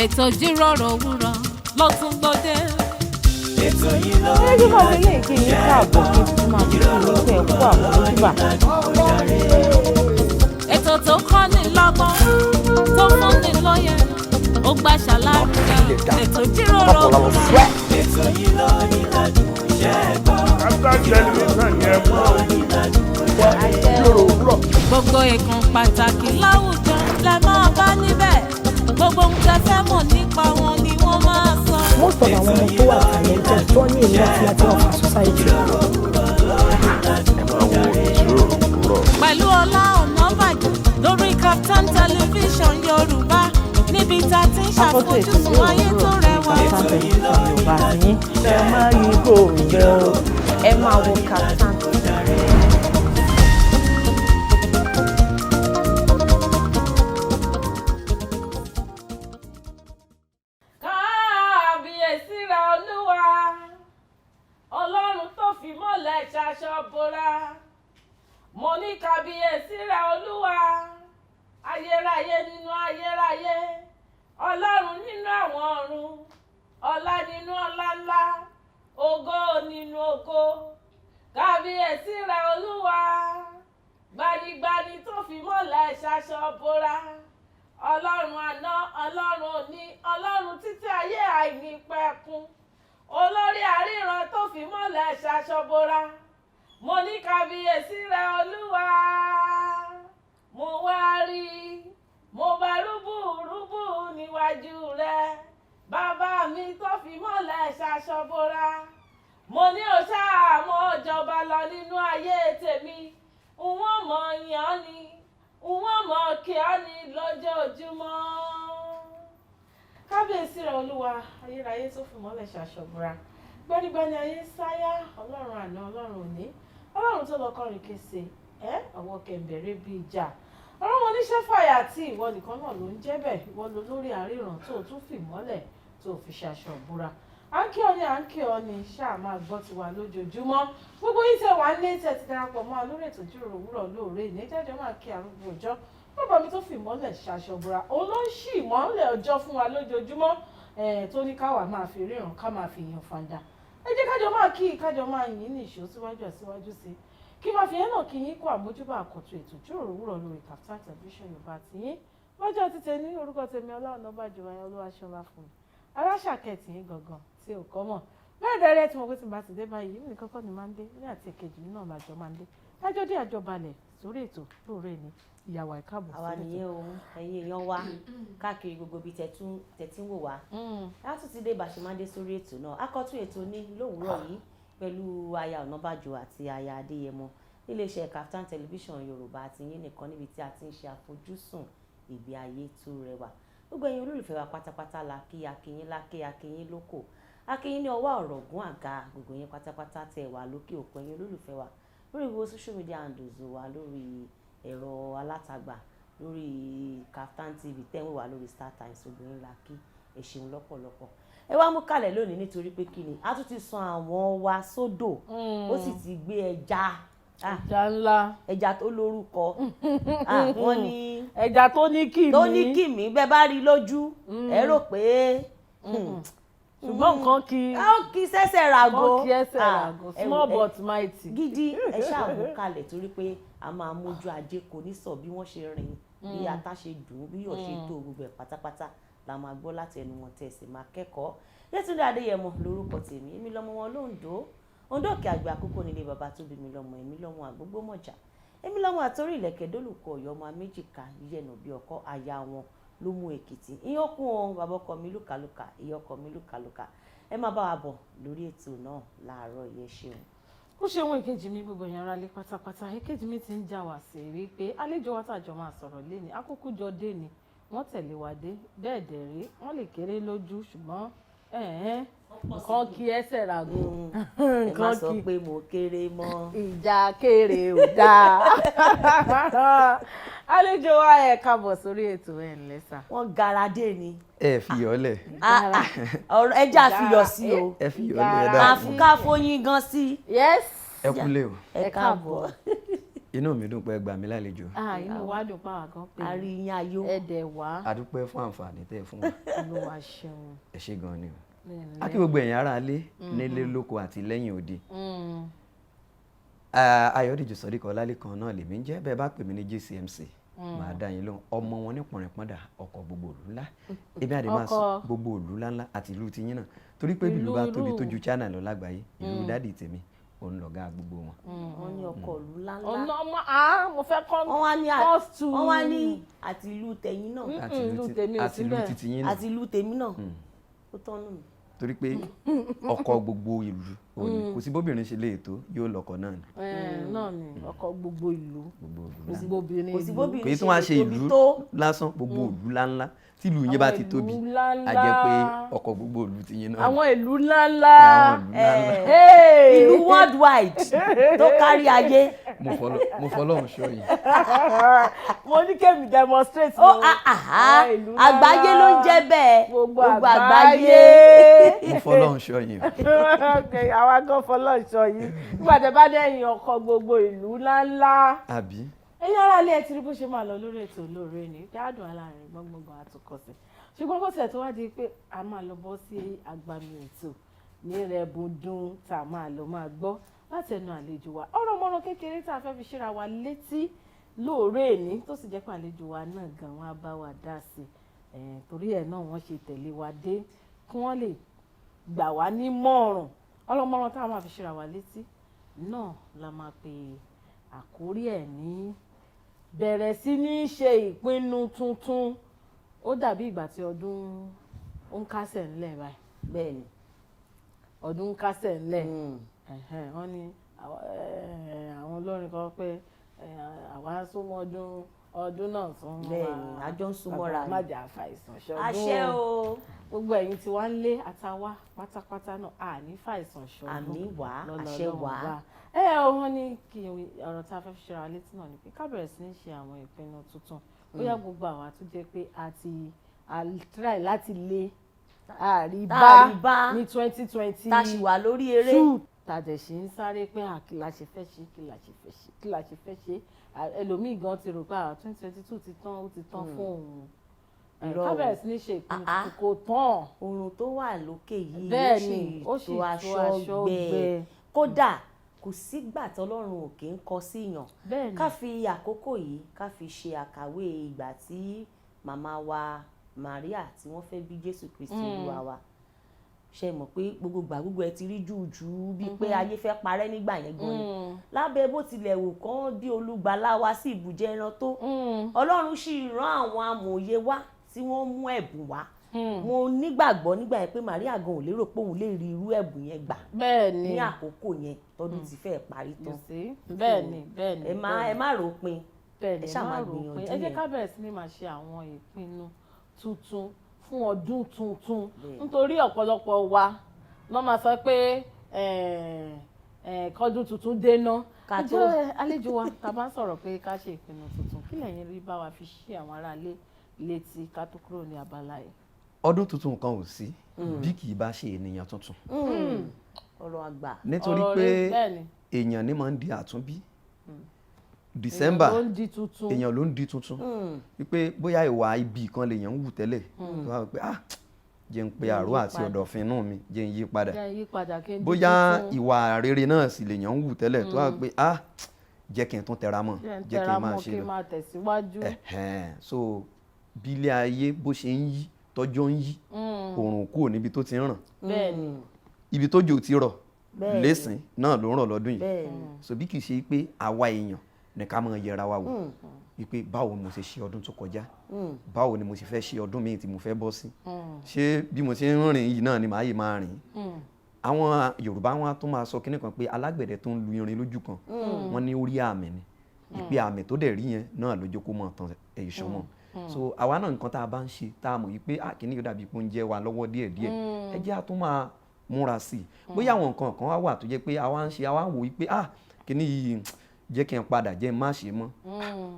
Ètò ìjíròrò òwúrọ̀ ló tún gbòde. Ètò yìí ló Ẹ jẹ́ máa fi lè kí yín káàbọ̀, kí n tún máa fi kí yín pé ẹ kú àmójúbà. Ètò tó kọ́ ni lọ́gbọ́n, tó fún ni lóye, ó gbà ṣàlàyé. Ètò ìjíròrò òwúrọ̀. Ètò yìí ló ní ládùn iṣẹ́ gbọ́. Kaftan Television yẹn mọ́ o. Gbogbo ìkan pàtàkì láwùjọ lẹ máa bá níbẹ̀. Gbogbo ohun tẹ́ fẹ́ mọ̀ nípa wọn ni wọ́n máa sọ. Most of àwọn ọmọ tó wà talented, tó ní a lot láti offer society. Ẹ máa wo Ìjíròrò Òwúrọ̀. Pẹ̀lú Ọlá Ọ̀nàbàjọ́ lórí Kaftan Television Yorùbá, níbi tá a ti ń Akọ́tún ètò ṣàfojúsùn ìjíròrò ayé tó òwúrọ̀ rẹwà. Kaftan Television Yorùbá àti yín. Ẹ má yí kò bẹ́ o. Ẹ máa wo Kaftan. Kábíyèsí rẹ Olúwa, Ọlọ́run tó fi mọ́lẹ̀ ṣaṣọ bora. Mo ní kábíyèsí rẹ Olúwa, ayérayé nínú ayérayé, Ọlọ́run nínú àwọn ọ̀run, ọlá nínú ọlá ńlá, ògo nínú ògo. Kábíyèsí rẹ Olúwa, gbanigbani tó fi mọ́lẹ̀ ṣaṣọ bora, Ọlọ́run àná, Ọlọ́run òní, Ọlọ́run títí ayé àìnípẹ̀kun, olórí àríran tó fi mọ́lẹ̀ ṣaṣọ bora. Mo ní kábíyèsí rẹ Olúwa. Mo wá rí, mo bá rúbúrúbú níwájú rẹ, bàbá mi tó fi mọ́lẹ̀ ṣaṣọ bora. Mo ní o ṣáà mọ́ jọba lọ nínú ayé tèmi, n ó mọ̀ yàn ni, n ó mọ̀ kí á ní lójoojúmọ́. Kábíyèsí rẹ Olúwa, ayérayé tó fi mọ́lẹ̀ ṣàṣọ̀bùra, gbanigbani ayé sáyá, Ọlọ́run àná, Ọlọ́run òní, Ọlọ́run tó lọ kọrin kése ẹ ọwọ́ kẹ̀ǹbẹ̀rẹ̀ bíi ìjà, ọlọ́run oníṣẹ́ fàyà tí ìwọ nìkan náà ló ń jẹ́ bẹ́ẹ̀, ìwọ ló lórí àríran tó o tún fi mọ́lẹ̀ tó o fi ṣàṣọ̀bùra. À ń kí ọ ní, à ń kí ọ ní, ṣáà máa gbọ́ tiwa lójoojúmọ́. Gbogbo yín tẹ́ wà ń lé, tẹ́ ti darapọ̀ mọ́ wa lórí ètò ìjíròrò òwúrọ̀ lóore ní jẹ́jọ́, máa kí arúgbó ọjọ́, bàbá mi tó fi ìmọ́lẹ̀ ṣaṣọbúra. Òun ló ń ṣí ìmọ́lẹ̀ ọjọ́ fún wa lójoojúmọ́, tó ní káwa máa fi ríran, ká máa fi yan fanda. Ẹ jẹ́ kájọ máa kí, kájọ máa yìn ní ìṣó síwájú àti síwájú sí i, kí máa fi yẹn náà kí yín kó àmójúbà àkọ́tún ètò ìjíròrò òwúrọ̀ lórí Kaftan Television Yorùbá àti yín lọ́jọ́ títẹ ní. Orúkọ tèmi, Ọlá Ọ̀nàbàjọ́ ayé Olúwaṣọlá fún mi, aláṣàkẹ́tì yín gangan tí ò kọ́ mọ̀ bẹ́ẹ̀ dẹ́rẹ́ tí mo pé tí n bá ti dé báyìí ní kọ́kọ́ ni máa ń dé ní àti èkejì mi náà lájọ máa ń dé, lájọ́ dé àjọ balẹ̀ sórí ètò lóore ní ìyàwó àìkáàbọ̀ Àwa sórí ètò. nìyẹn o. Ẹ̀yin èèyàn wa káàkiri gbogbo ibi tẹ̀tí ń wò wá, a tún ti dé bá ṣe máa dé sórí ètò náà. Akọ́tún ètò ní lówùúrọ̀ yìí pẹ̀lú aya Ọ̀nàbàjò àti aya Adéyẹmọ níléeṣẹ́ Kaftan Television Yorùbá àti yín nìkan, níbi tí a ti ń ṣe àfojúsùn ìgbé ayé tó rẹwà. Gbogbo ẹ̀yin olólùfẹ́ wa pátápátá la kí. Akínyín lákè, akínyín lóko, akínyín ní ọwọ́ ọ̀rọ̀gún àga, gbogbo yín pátápátá tẹ̀ wá lókè òkun. Ẹ̀yin olólùfẹ́ wa lórí gbogbo social media handles wa, lórí ẹ̀rọ alátagbà, lórí Kaftan TV tẹ́ ń wò wá, lórí Star Times, obìnrin la kí. Ẹ ṣeun lọ́pọ̀lọpọ̀. Ẹ wá mú kalẹ̀ lónìí, nítorí pé kí ni, a tún ti san àwọn wa sódò, ó sì ti gbé ẹja. Ah, ẹja ńlá. Ẹja tó lórúkọ. Ah, wọ́n ní ẹja tó ní kìmí. Tó ní kìmí. Bẹ́ẹ̀ bá rí lójú, ẹ rò pé ṣùgbọ́n nǹkan kí ó kí sẹ́sẹ̀ ràgó. Nǹkan kí ẹsẹ̀ Ah, ràgó. ẹ wò, Small but mighty. Gidi. Ẹ ṣáà mú kalẹ̀, torí pé a máa mójú ajé kò ní sọ bí wọ́n ṣe rìn, bí ata ṣe dùn, bí yọ̀ ṣe tó, gbogbo ẹ̀ pátápátá la máa gbọ́ láti ẹnu wọn, tẹ̀ sí máa kẹ́kọ̀ọ́. Yétúndé Adéyẹmọ lórúkọ tèmi. Èmi lọmọ wọn lóńdó, Oǹdó Òkè Àgbà Àkókò nílé bàbá tó bí mi lọ́mọ. Èmi lọ́mọ àgbógbómọ̀jà, èmi lọ́mọ àtórí ìlẹ̀kẹ̀ dólùkọ Ọ̀yọ́, ọmọ méjìká yẹnu bí ọkọ aya wọn ló mú Èkìtì ìyókùn o. Bàbá ọkọ mi lùkàlùkà, ìyá ọkọ mi lùkàlùkà. Ẹ má bá wa bọ̀ lórí ètò náà láàárọ̀ yìí. Ẹ ṣeun. Ó ṣeun èkejì mi. Gbogbo èèyàn ara lé pátápátá, èkejì mi ti ń já wa sí rí pé àlejò wa tàjọ máa sọ̀rọ̀ léni, akókó jọ dé ni wọ́n tẹ̀lé wa dé. Bẹ́ẹ̀ dẹ̀ rí, wọ́n lè kéré lójú, ṣùgbọ́n ẹ̀ẹ́n nǹkan kí ẹsẹ̀ ràgó. Ẹ má sọ pé mo kéré mọ́. Ìjà kéré ò dáa. Àlejò wa, ẹ káàbọ̀ sórí ètò. Ẹ̀ ǹlẹ́ sà. Wọ́n garadé ni. Ẹ fi yọ̀ lẹ̀. Ah, ah, ọ̀rọ̀ ẹja àfiyọ̀ sí o. Ẹ fi yọ̀ lẹ̀, ẹ dákun. Àfúká fóyin gan sí. Yes. Ẹ kúlẹ̀ o. Ẹ káàbọ̀. Inú mi dùn pé ẹ gbà mí lálejò. Ah, inú wa dùn pàwọn kan pé A rí yín ayọ̀. Ẹ̀dẹ̀ wá. A dúpẹ́ fún àǹfààní tẹ́ ẹ fún wa. Olúwa ṣeun. Ẹ ṣé gan ni o. A kí gbogbo ẹ̀yin ará ilé, nílé, lóko àti lẹ́yìn odi. Ayọ̀dèjì Sodiq Ọlálékan náà lèmi ń jẹ́. Bẹ́ẹ̀ bá pè mí ní JCMC, màá dá yín lóhùn. Ọmọ wọn ní pọ̀nrìnpọ̀ndà, ọkọ̀ gbogbo ìlú ńlá. Èmi àdè máa sọ Ọkọ̀. gbogbo ìlú ńláńlá àti ìlú tiyín náà, torí pé bí ìlú bá Ìlú tóbi tó irú. ju China lọ lágbàáyé, ìlú daddy tèmi òun lọ̀gá gbogbo wọn. Wọ́n ní ọkọ̀ ìlú ńláńlá. Ọ̀nà ọmọ ah, mo fẹ́ kọ́ Wọ́n wá ní first to wọ́n wá ní àti ìlú tẹ̀yìn náà. Àti ìlú tèmi ò àti sí ìlú bẹ́ẹ̀. titi yín náà. Àti ìlú tèmi náà. Ó tọ́nù mi. Torí pé ọkọ gbogbo ìlú òun ni. Kò sí bóbìnrin ṣe lè tó, yóò lọ́kọ náà ni. Náà ni ọkọ gbogbo ìlú. Gbogbo ìlú ńlá. Gbogbo obìnrin Kò sí ìlú. bóbìnrin Kò yí tún wá ṣe ṣe lè tóbi ìlú tó. lásán, gbogbo ìlú ńláńlá. Tí ìlú yín bá Àwọn ti tóbi, ìlú ńláńlá. a jẹ́ pé ọkọ gbogbo ìlú ti yín náà ni. Àwọn ìlú ńláńlá. Àwọn ìlú ńláńlá. Hey! Ìlú worldwide tó kárí ayé. Mo fọlọ́run ṣọ́ yìí. Mo ní kémi demonstrate. Ó ni o. àhá Àwọn ìlú ńláńlá. àgbáyé ló ń jẹ́ bẹ́ẹ̀. Gbogbo Gbogbo àgbáyé. Mo fọlọ́run ṣọ́ yìí o. Okay, àwa gan fọlọ́ọ̀ṣọ́ yìí nígbà tẹ bá dẹ́yìn ọkọ gbogbo ìlú ńláńlá. Àbí? Ẹ̀yin ará ilé, ẹ ti rí bó ṣe máa lọ lórí ètò olóore ní gbádùn aláàrin gbọ́ngbọ̀ngbọ̀n àtúkọ̀sẹ̀, ṣùgbọ́n kó tiẹ̀ tó wá di pé a máa lọ bọ́ sí agbami ètò ní rẹ̀bùndùn tá a máa lọ máa gbọ́ láti ẹnu àlejò wa, ọ̀rọ̀ mọ́rán kékeré tá a fẹ́ fi ṣíra wa létí lóòrè ní, tó sì jẹ́ pé àlejò wa náà gan wọn á bá wa dá sí i, torí ẹ̀ náà wọ́n ṣe tẹ̀lé wa dé kí wọ́n lè gbà wá nímọ̀ràn. Ọlọ́mọràn tá a máa fi ṣíra wa létí náà la máa pe àkórí ẹ̀ ní bẹ̀rẹ̀ sí ní ṣe ìpinnu tuntun. Ó dàbí ìgbà tí ọdún ó ń kásẹ̀ ńlẹ̀ báyìí. Bẹ́ẹ̀ni. Ọdún ń kásẹ̀ ńlẹ̀. Ẹ̀hẹ́n, wọ́n ní àwọn olórin kan pé àwa súnmọ́ ọdún, ọdún náà tún mọ́. Bẹ́ẹ̀ni, àjọ ń súnmọ́ra ni. Má jẹ́ àfàìsàn ṣọdún. Àṣẹ o. Gbogbo ẹ̀yin tí wàá ń lé àtàwá pátápátá náà, à ní fàìsàn ṣọdún. Àmín wá, Lọ́lọ́ àṣẹ Ọlọ́run wá. wá. Ẹ ọ wọ́n ní kí ọ̀rọ̀ tá a fẹ́ fi ṣe ra létí náà ni pé ká bẹ̀rẹ̀ sí ní ṣe àwọn ìpinnu tuntun. Bóyá gbogbo àwa tó jẹ́ pé a ti a try láti lé àríbá Tá a rí bá. ní 2020 Tá a sì wà lórí eré. two, tá a dẹ̀ ṣe ń sáré pé à, kí la ṣe fẹ́ ṣe, kí la ṣe fẹ́ ṣe, kí la ṣe fẹ́ ṣe. Ẹlòmíì gan ti rò pé à, 2022 ti tán, ó ti tán fún òun. Irọ́ Ká o. bẹ̀rẹ̀ sí ní ṣe ìpinnu Ah, ah. tuntun, kò tán. Oòrùn tó wà lókè yìí, Bẹ́ẹ̀ ni, ó ó sì sì tó tó aṣọ aṣọ gbẹ. gbẹ. Kódà kò sígbà tọ́lọ́run òkè ń kọ síyàn. Bẹ́ẹ̀ ni. Ká fi àkókò yìí ká fi ṣe àkàwé ìgbà tí màmá wa Maria tí wọ́n fẹ́ bí Jésù Kristi Olúwa wa. Ṣe mọ̀ pé gbogbo gbà gbogbo ẹ ti rí júùjú bíi pé ayé fẹ́ parẹ́ nígbà yẹn gan ni. Lábẹ́ bó tilẹ̀ wù kán bí olùgbàlà wa sí ibùjẹ ẹran tó, Ọlọ́run sì rán àwọn amòye wá tí wọ́n mú ẹ̀bùn wá. Mo nígbàgbọ́ nígbà yẹn pé Maria gan ò lérò pé òun lè rí irú ẹ̀bùn yẹn gbà bẹ́ẹ̀ ni ní àkókò yẹn tọdún ti fẹ́ parí You tán. see? Bẹ́ẹ̀ ni, bẹ́ẹ̀ ni. Ẹ má ẹ má ròpin. Bẹ́ẹ̀ ni. Ẹ ṣáà má máa rò pé gbìyànjú ẹ jẹ́ yẹn. ká bẹ̀rẹ̀ sí ní máa ṣe àwọn ìpinnu tuntun fún ọdún tuntun, Bẹ́ẹ̀. nítorí ọ̀pọ̀lọpọ̀ wa lọ́ máa sọ pé kọ́dún tuntun dé ná. Ká tó- Ǹjẹ́ àlejò wa, tá a bá ń sọ̀rọ̀ pé ká ṣe ìpinnu tuntun, kí lẹ̀yin rí bá wa fi ṣí àwọn aráalé létí ká tó kúrò ní abala yìí? Ọdún tuntun kan ò sí bí kì í bá ṣe ènìyàn tuntun. Ọ̀rọ̀ àgbà. Nítorí Ọ̀rọ̀ pé rẹ̀, bẹ́ẹ̀ ni. èèyàn ní máa ń di àtúnbí December. Èèyàn ló ń di tuntun. Èèyàn ló ń di tuntun, wípé bóyá ìwà ibi kan lèèyàn ń wù tẹ́lẹ̀, tó wá wí pé, ah, jẹ́ ń pe àrò àti padà. Ọ̀dọ̀fin inú mi, jẹ́ ń yí padà. Jẹ́ n yí padà kí n di Bóyá tuntun. ìwà rere náà sì lèèyàn ń wù tẹ́lẹ̀, tó wá wí pé, ah, jẹ́ kí n tún tẹra mọ́, Jẹ́ n jẹ́ kí tẹra n máa mọ́, ṣe kí n lọ. máa tẹ̀síwájú. Ẹ̀hẹ́n. So bí ilé ayé bó ṣe ń yí, tọ́jọ́ ń yí, oòrùn kúrò níbi tó ti ń ràn, bẹ́ẹ̀ ni ibi tójò ti rọ̀ Bẹ́ẹ̀ni. lẹ́sìn náà ló ń rọ̀ lọ́dún yìí. Bẹ́ẹ̀ni. So bí kì í ṣe pé àwa èèyàn ní ká máa yẹra wa wò wípé báwo ni mo ṣe ṣe ọdún tó kọjá, báwo ni mo ṣe fẹ́ ṣe ọdún míì tí mo fẹ́ bọ́ sí, ṣé bí mo ṣe ń rìn yìí náà ni màá yìí máa rìn? Àwọn Yorùbá wọn á tún máa sọ kinní kan pé alágbẹ̀dẹ tó ń lu irin lójú kan, wọ́n ní orí àmì ni ìpè àmì tó dẹ̀ rí yẹn náà ló jókòó mọ́ tán èyí mọ́. So àwa náà, nǹkan tá a bá ń ṣe tá a mọ̀ yìí pé ah, kinní yóò dàbí pé ó ń jẹ́ wa lọ́wọ́ díẹ̀díẹ̀, ẹ jẹ́ á tún máa múra sí i. Bóyá àwọn nǹkan kan wá wà tó jẹ́ pé àwa ń ṣe, àwa ń wò yìí pé ah, kinní yìí, jẹ́ kí n padà, jẹ́ n má ṣe mọ́,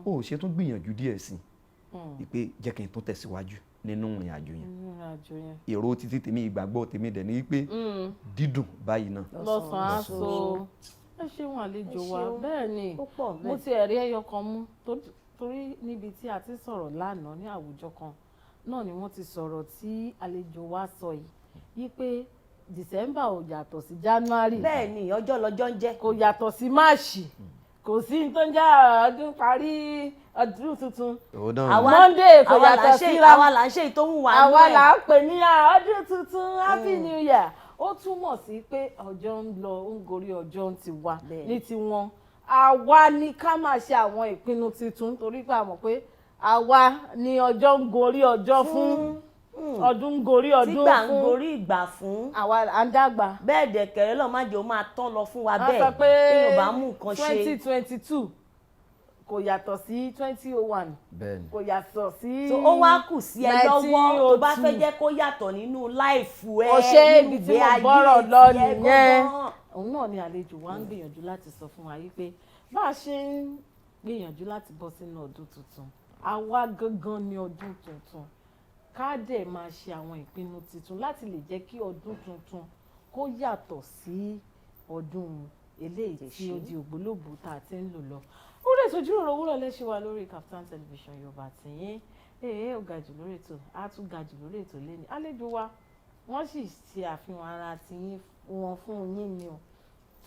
ó ṣe tún gbìyànjú díẹ̀ sí i pé jẹ́ kí n tún tẹ̀síwájú nínú ìrìn àjò yẹn. Nínú ìrìn àjò yẹn. Èrò títí tèmi, ìgbàgbọ́ tèmi dẹ̀ ní wípé dídùn báyìí náà lọ́sàn-án á so. Ẹ ṣeun àlejò Ẹ wa. ṣeun. Bẹ́ẹ̀ ni, Ó pọ̀ mo bẹ́ẹ̀. ti ẹ̀rí ẹyọ kan mú torí níbi tí a ti sọ̀rọ̀ lánàá ní àwùjọ kan náà ni wọ́n ti sọ̀rọ̀ tí àlejò wa sọ yìí yí pé December ò yàtọ̀ sí January. Bẹ́ẹ̀ ni, ọjọ́ lọ́jọ́ ń jẹ́. Kò yàtọ̀ sí March, kò sí ní tó ń jẹ́ ọdún parí, ọdún tuntun. Òun náà Monday kò Àwa là ń yàtọ̀ ṣe síra. Àwa là ń ṣe ìtòhùn wa nú Àwa ẹ̀. là ń pè ní ọdún tuntun, happy new year. Ó túmọ̀ sí pé ọjọ́ ń lọ, ó ń gorí ọjọ́ ń ti wá ní tiwọn. Àwa ni ká máa ṣe àwọn ìpinnu tuntun torí pé a mọ̀ pé àwa ni ọjọ́ ń gorí ọjọ́ fún, ọdún ń gorí ọdún Tígbà ń fún. gorí ìgbà fún. Àwa à ń dàgbà. Bẹ́ẹ̀ dẹ̀kẹ̀rẹ́ lọ́ọ́ má jẹ́ ó máa tán lọ fún wa Wọ́n bẹ́ẹ̀ sọ pé téèyàn bá mú nǹkan ṣe. 2022 kò yàtọ̀ sí 2001, Bẹ́ẹ̀ni. kò yàtọ̀ sí So ó wá kù sí ẹ lọ́wọ́ tó bá 1902. fẹ́ jẹ́ kó yàtọ̀ nínú life ẹ, Ó ṣe nínú ibi tí ìgbé mo ayé bọ́rọ̀ lọ tiẹ̀ nìyẹn. gangan. Òun náà ni àlejò wa ń gbìyànjú láti sọ fún wa yìí pé bá a ṣe ń gbìyànjú láti bọ́ sínú ọdún tuntun, àwa gangan ni ọdún tuntun. Ká dẹ̀ máa ṣe àwọn ìpinnu tuntun láti lè jẹ́ kí ọdún tuntun kó yàtọ̀ sí ọdún eléyìí tí ó di ògbólógbòó tá a ti ń lò lọ. Orí ètò Ìjíròrò Òwúrọ̀ lẹ́ṣin wa lórí Kaftan Television Yorùbá tìyín. Ee, ó ga jù lórí ètò, á tún ga jù lórí ètò lẹ́ni. Àlejò wa, wọ́n sì ṣe àfihàn ara tiyín wọn fún yín ni o,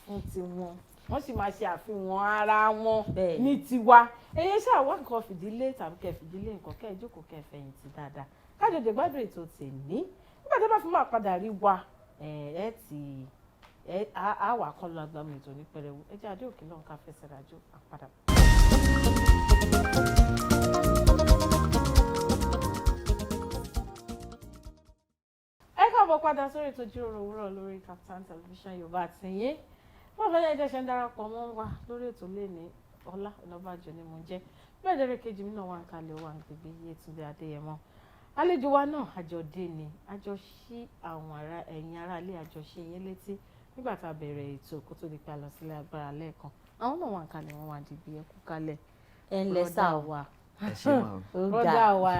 fún tiwọn wọ́n sì máa ṣe àfihàn ara wọn ní tiwa. Ẹ̀yin ṣáà wá nǹkan fìdílé tàbí kẹ́ fìdílé nǹkan, kẹ́ ẹ jókòó, kẹ́ ẹ fẹ̀yìntì dáadáa, kájọjọ gbádùn ètò tèmi. Nígbà tó bá fi máa padà rí wa, ẹ ti ẹ á wà kọ́ lọ agbami ètò ní pẹrẹwu. Ẹ jẹ́ adé òkè lọ́hùn ká fẹsẹ̀ rájò àpadà. Ẹ káàbọ̀ padà sórí ètò Ìjíròrò Òwúrọ̀ lórí Kaftan Television Yorùbá àtìyín. Wọ́n fẹ́ ẹjẹ́ ṣe ń darapọ̀ mọ́ wa lórí ètò lẹ́ni. Ọlá Ọ̀nàbàjọ́ ni mo ń jẹ́ bẹ́ẹ̀. Dẹ́rẹ́ kejì mi náà wà ń kalẹ̀, wà ń gbègbè Yétúndé Adéyẹmọ. Àlejò wa náà àjọ dé ni, àjọ sí àwọn ará ẹ̀yìn ará ilé, àjọ ṣe yín létí nígbà tá a bẹ̀rẹ̀ ètò kó tó di pé a lọ sílé agbára lẹ́ẹ̀kan. Àwọn náà wà ń kalẹ̀, wọ́n wà dìbì. Ẹkú kalẹ̀. Ẹ ǹlẹ́ sà o. Wa Ẹ ṣe máa. Ó ga. Brọ́dà wa.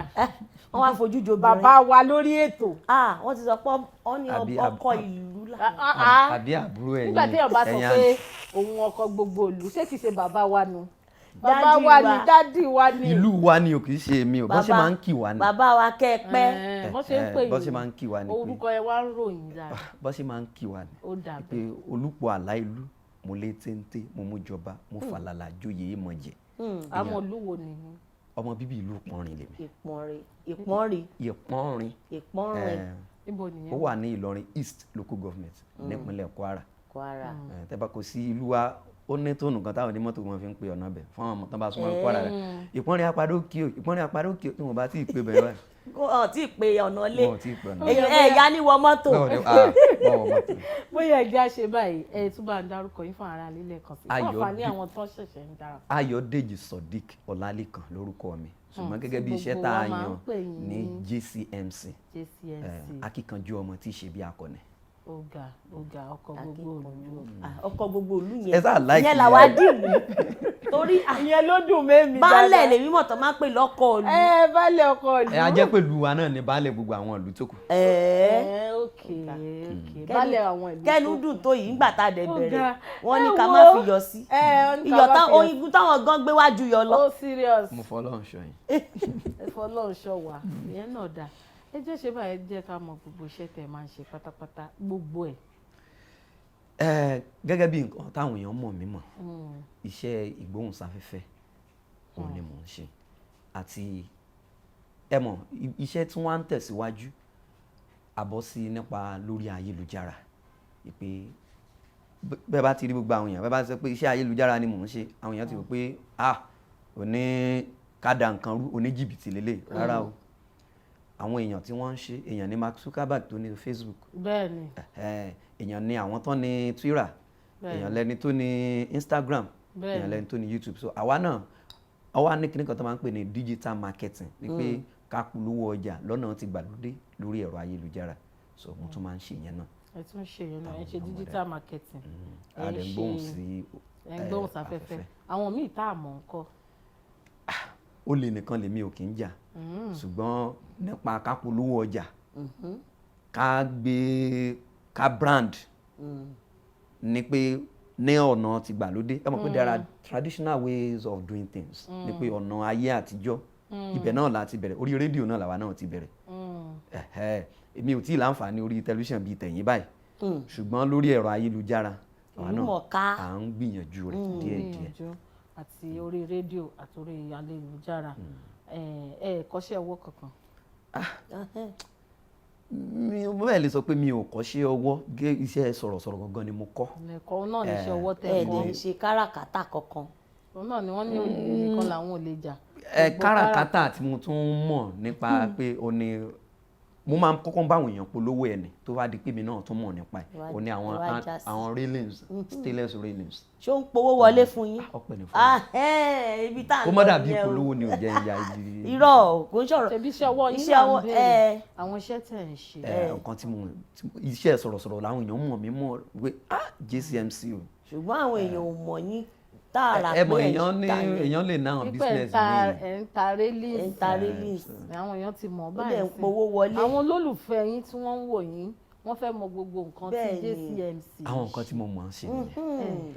Wọ́n wá fojú jo obìnrin. Bàbá wa lórí ètò. Ah, wọ́n ti sọ pé wọ́n ní ọkọ ìlú làwọn. Àbí àbúrò ẹ̀yin Nígbà téèyàn bá sọ ẹ̀yin pé òun ọkọ gbogbo ìlú, ṣé kìí ṣe bàbá wa nu? Bàbá Dádì wa ni, wa. Daddy wa ni. Ìlú wa ni o, kì í ṣe èmi o. Bọ́n ṣe Bàbá- máa ń kì wá ni. Bàbá wa, kẹ́ ẹ pẹ́. Bọ́n ṣe ń pè Bọ́n yín. ṣe máa ń kì wá ni pé Orúkọ ẹ wá ń ròyìn dáadáa. Bọ́n ṣe máa ń kì wá ni Ó dà pé olùpọ̀ àlá ìlú, mo lé téńté, mo mú jọba, mo fàlàlà jóyè é mọ̀ jẹ. Àwọn olúwo nìyí. Ọmọ bíbí ìlú Ìpọ́nrin lèmi. Ìpọ́nrin, Ìpọ́nrin. Ìpọ́nrin. Ìpọ́nrin. Níbo nìyẹn? Ó wà ní Ìlọrin East Local Government nípínlẹ̀ Kwara. Kwara. Tẹ́ bá kò sí ìlú wa, ó ní tóònù kan táwọn onímọ́tò wọn fi ń pe ọ̀nà bẹ̀ fún àwọn ọmọ tán bá súnmọ́ Kwara rẹ̀. Ìpọ́nrin apádó kí o, Ìpọ́nrin apádó kí o, tí wọ́n bá tí ì pé bẹ̀rẹ̀ báyìí. Wọn ò tí ì pe ọ̀nà ilé. Wọn ò tí ì pe ọ̀nà. Èyàn ẹ̀ yá ní wọ mọ́tò. Báwo ni ah báwo mọ́tò. Bóyá ẹ jẹ́ àṣẹ báyìí, ẹ tún bá ń dárúkọ yín fún ara lílẹ̀ kan sí fún àǹfààní àwọn tó ṣẹ̀ṣẹ̀ ń darapọ̀. Ayọ̀dèjì Sodiq Ọlálékan lórúkọ mi, ṣùgbọ́n gẹ́gẹ́ bí Tí iṣẹ́ gbogbo tá wa a máa ń yàn pè yín ní JCMC. JCMC. Akíkanjú ọmọ tí í ṣe bí akọni. Ọ̀gá ọ̀gá, ọkọ gbogbo ìlú. Ah, ọkọ gbogbo ìlú yẹn. Ẹ sáà like Ìyẹn làwa yẹn. dì mú torí ah, Ìyẹn ló dùn mẹ́mi. Baálẹ̀ lèmi mọ̀ tó máa ń pè lọ́kọ ìlú. Ẹ baálẹ̀ ọkọ ìlú. Ẹ á jẹ́ pẹ̀lú wa náà ní baálẹ̀ gbogbo àwọn ìlú tó kù. Ẹ̀ẹ́. Ẹ ok ok, baálẹ̀ àwọn ìlú. Kẹ́nu dùn tó yìí ńgbà tá a dẹ̀ Ó bẹ̀rẹ̀, ga. wọ́n ní Ẹ ká wo. má fi yọ sí Ẹ wọ́n ní ká iyọ̀ má táwọn fi yọ sí. oyin táwọn gan gbé wájú yọ lọ. Ó serious. Mo fọlọ́run ṣọ́ yín. Ẹ fọlọ́run ṣọ́ wa, ìyẹn náà dáa. Ẹ jẹ́ ṣe báyìí, jẹ́ ká mọ gbogbo iṣẹ́ tẹ̀ máa ń ṣe pátápátá, gbogbo ẹ̀. Ẹ gẹ́gẹ́ bí nǹkan táwọn èèyàn mọ̀ mí mọ̀, iṣẹ́ ìgbóhùnsáfẹ́fẹ́ òun ni mò ń ṣe, àti ẹ mọ̀ iṣẹ́ tí wọ́n á ń tẹ̀síwájú àbọ̀ sí nípa lórí ayélujára, ìpè bẹ́ẹ̀ bá ti rí gbogbo àwọn èèyàn, bẹ́ẹ̀ bá ti sọ pé iṣẹ́ ayélujára ni mò ń ṣe, àwọn èèyàn ti rò pé ah, òní ká da nǹkan rú, oní jìbìtì lélẹ̀. Rárá o, àwọn èèyàn tí wọ́n ń ṣe, èèyàn ní Mark Zuckerberg tó ní Facebook, èèyàn ní àwọn tó ní Twitter, èèyàn lẹni tó ní Instagram, èèyàn lẹni tó ní YouTube. So àwa náà, àwa ní kíní kan tó máa ń pè ní digital marketing, ni pé ká polówó ọjà lọ́nà ti gbàlódé lórí ẹ̀rọ ayélujára. So mo tún máa ń ṣe ìyẹn náà. Ẹ tún ṣe yẹn náà, ẹ ṣe digital marketing. A lè gbóhùn sí Ẹ ń gbóhùn sáfẹ́fẹ́. Àwọn míì tá a mọ̀ ń kọ́? Olè nìkan lèmi ò kì í jà, ṣùgbọ́n nípa ká polówó ọjà, ká gbé, ká brand, ní pé Ní ọ̀nà tìgbàlódé, ẹ mọ̀ pé there are traditional ways of doing things, ní pé ọ̀nà ayé àtijọ́, ibẹ̀ náà la ti bẹ̀rẹ̀. Orí rédíò náà làwa náà ti bẹ̀rẹ̀. Ẹ̀hẹ́, èmi ò tí ì láǹfààní orí tẹlifíṣàn bíi tẹ̀yìn báyìí, ṣùgbọ́n lórí ẹ̀rọ ayélujára, àwa náà Ìlúmọ̀ọ́ká. à ń gbìyànjú rẹ̀ díẹ̀díẹ̀. Gbìyànjú àti orí rédíò àti orí ayélujára. Ẹ ẹ kọ́ṣẹ́ ọwọ́ kankan? Mi ò bẹ́ẹ̀ lè sọ pé mi ò kọ́ṣẹ́ ọwọ́ gé. Iṣẹ́ sọ̀rọ̀sọ̀rọ̀ gangan ni mo kọ́. Ẹ̀kọ́ náà ní iṣẹ́ ọwọ́ tẹ̀ Ẹ kọ́. lè ṣe káràkátà kankan? Òun náà ni wọ́n ní olè nìkan làwọn ò lè jà. Ẹ Gbogbo káràkátà tí mo tún mọ̀ nípa pé o ní mo máa ń kọ́kọ́ bá àwọn èèyàn polówó ẹ̀ ní, tó bá di pé mi náà tún mọ̀ nípa ẹ̀, o ní àwọn Wá já sí. àwọn railings, stainless railings. Ṣé ó ń powó wọlé fún yín? Ọpẹ́ ní fún Ah, ẹ́, ibi tá à kó ń má lọ dàbí nìyẹn o. ìpolówó ni ò jẹ́ ìyá ibi. Irọ́, kò ń sọ̀rọ̀. Ṣebí iṣẹ́ ọwọ́ yín Iṣẹ́ là ń ọwọ́, béèrè. ẹ. Àwọn iṣẹ́ tẹ̀ ń ṣe. Ẹ, nǹkan tí mo iṣẹ́ sọ̀rọ̀sọ̀rọ̀ làwọn èèyàn mọ̀ mí mọ̀ pé, ah, JCMC o. Ṣùgbọ́n àwọn èèyàn ò mọ̀ yín tààrà Ẹ mọ̀ pé èèyàn ní ta ni. èèyàn lè náà Pípẹ́ business mi. ẹ̀ ń ta railings. Ẹ̀ ń ta railings. Àwọn èèyàn ti mọ̀ Ó báyìí dẹ̀ ń sí. powó wọlé. Àwọn olólùfẹ́ yín tí wọ́n ń wò yín, wọ́n fẹ́ mọ gbogbo nǹkan tí Bẹ́ẹ̀ ni. JCMC. Àwọn nǹkan tí mo mọ̀ ọ́n ṣe nìyẹn.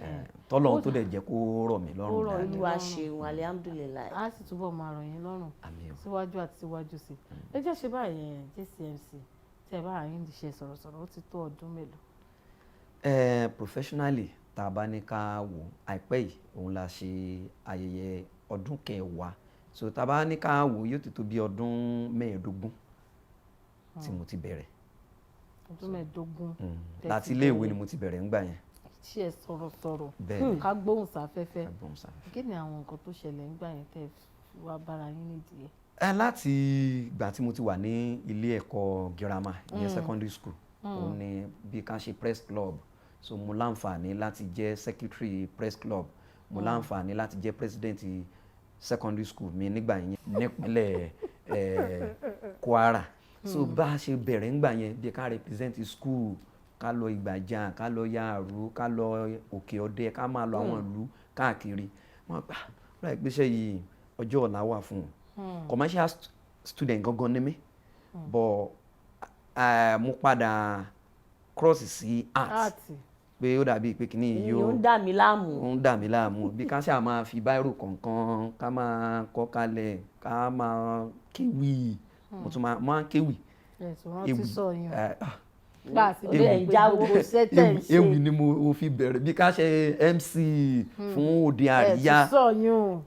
Ẹ, Tọ́lọ́run tó dẹ̀ jẹ́ kó rọ̀ mí lọ́rùn Ó rọ̀ dáadáa. Olúwa ṣeun, alihamudulilayi. Á sì túbọ̀ máa rọ̀ yín lọ́rùn Àmín o. síwájú àti síwájú sí i. Ẹ jẹ́ ṣe báyìí. Ẹ̀ JCMC tẹ́ ẹ bá yín ṣe sọ̀rọ̀sọ̀rọ̀, ó ti tó ọdún mélòó? Professionally, tá a bá ní ká wò, àìpẹ́ yìí òun la ṣe ayẹyẹ ọdún 10, so tá a bá ní ká wò, yóò ti tó bí ọdún 15 tí mo ti bẹ̀rẹ̀. Ọdún 15 tẹ́ Láti ti iléèwé bẹ̀rẹ̀ ni mo ti bẹ̀rẹ̀ ńgbà yẹn. Iṣẹ́ sọ̀rọ̀sọ̀rọ̀. Bẹ́ẹ̀ ni. Ká gbóhùn sáfẹ́fẹ́. Ká gbóhùn sáfẹ́fẹ́. Kí ni àwọn nǹkan tó ṣẹlẹ̀ ńgbà yẹn tẹ́ fi wá bára yín nídìí ẹ̀? Ẹ láti ìgbà tí mo ti wà ní ilé ẹ̀kọ́ girama, ìyẹn secondary school, òun ni bí ká ṣe press club. So mo láǹfààní láti jẹ́ secretary press club, mo láǹfààní láti jẹ́ president secondary school mi nígbà yẹn nípínlẹ̀ Kwara. So bá a ṣe bẹ̀rẹ̀ ńgbà yẹn, bí ká represent school, ká lọ Ìgbàjà, ká lọ Yàrú, ká lọ Òkè Ọdẹ, ká máa lọ àwọn ìlú káàkiri. Wọ́n gbà láì pèsè yìí, ọjọ́ ọ̀la wà fún un. Commercial student gangan ni mí, but mo padà cross sí art Art. pé ó dàbí pé kìíní yìí Ìyẹn ń dà mí láàmú. Ó ń dà mí láàmú, bí ká ṣáà máa fi báírò kọ̀ọ̀kan, ká máa kọ kalẹ̀, ká máa kéwì. Mo tún máa ń kéwì. Ẹ̀sùn rántí Ewì. Sọ yín Ah, gbà sí Ó dẹ̀ bẹ́ẹ̀ ń pé jáwó. gbogbo iṣẹ́ tẹ̀ ń ewì ṣe. Ewì ni mo fi bẹ̀rẹ̀, bí ká ṣe MC fún òde àríyá. Ẹ̀sùn sọ yín o.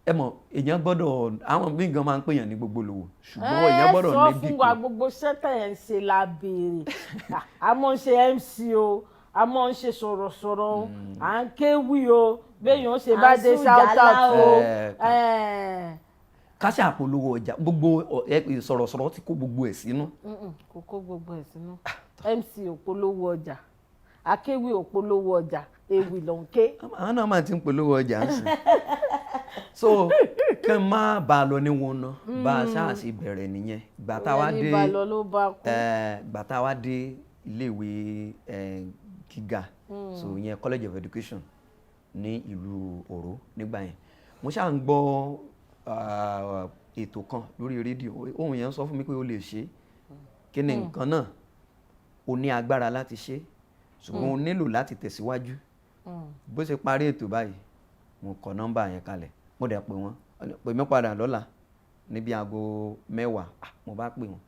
Ẹ mọ̀, èèyàn gbọ́dọ̀, àwọn míì gan máa ń pèèyàn ní gbogbo lòwò, ṣùgbọ́n èèyàn gbọ́dọ̀ Ẹ sọ níbì fún wa, kan. gbogbo iṣẹ́ tẹ̀ ń ṣe la béèrè. A mọ̀ ń ṣe MC o, a mọ̀ ń ṣe sọ̀rọ̀sọ̀rọ̀ o, à ń kéwì o, béèyàn ó ṣe À bá ń dé sùn shout jálá out o. o. Ẹ, Ẹ, ká ṣe àpolówó ọjà, gbogbo sọ̀rọ̀sọ̀rọ̀ ti kó gbogbo ẹ̀ sínú. Kò kó gbogbo ẹ̀ sínú. MC ò polówó ọjà, akéwì ò polówó ọjà, ewì ló ń ké. Àwọn náà máa ti ń polówó ọjà ń sìn, so kí n má bá a lọ ní wọn ná, bá a ṣáà ṣe bẹ̀rẹ̀ nìyẹn. Ìgbà tá a wá Ẹni dé bá lọ ló bá kú. Ìgbà tá a wá dé iléèwé gíga, so ìyẹn College of Education ní ìlú Òró nígbà yẹn, mo ṣáà ń gbọ́ ètò kan lórí rédíò. Ohun yẹn sọ fún mi pé o lè ṣe é. Kí ni nǹkan náà? O ní agbára láti ṣe, ṣùgbọ́n o nílò láti tẹ̀síwájú. Bó ṣe parí ètò báyìí, mo kọ nọ́mbà yẹn kalẹ̀, mo dẹ̀ pè wọ́n. Wọ́n ní, pè mí padà lọ́la níbi aago 10. Ah, mo bá pè wọ́n,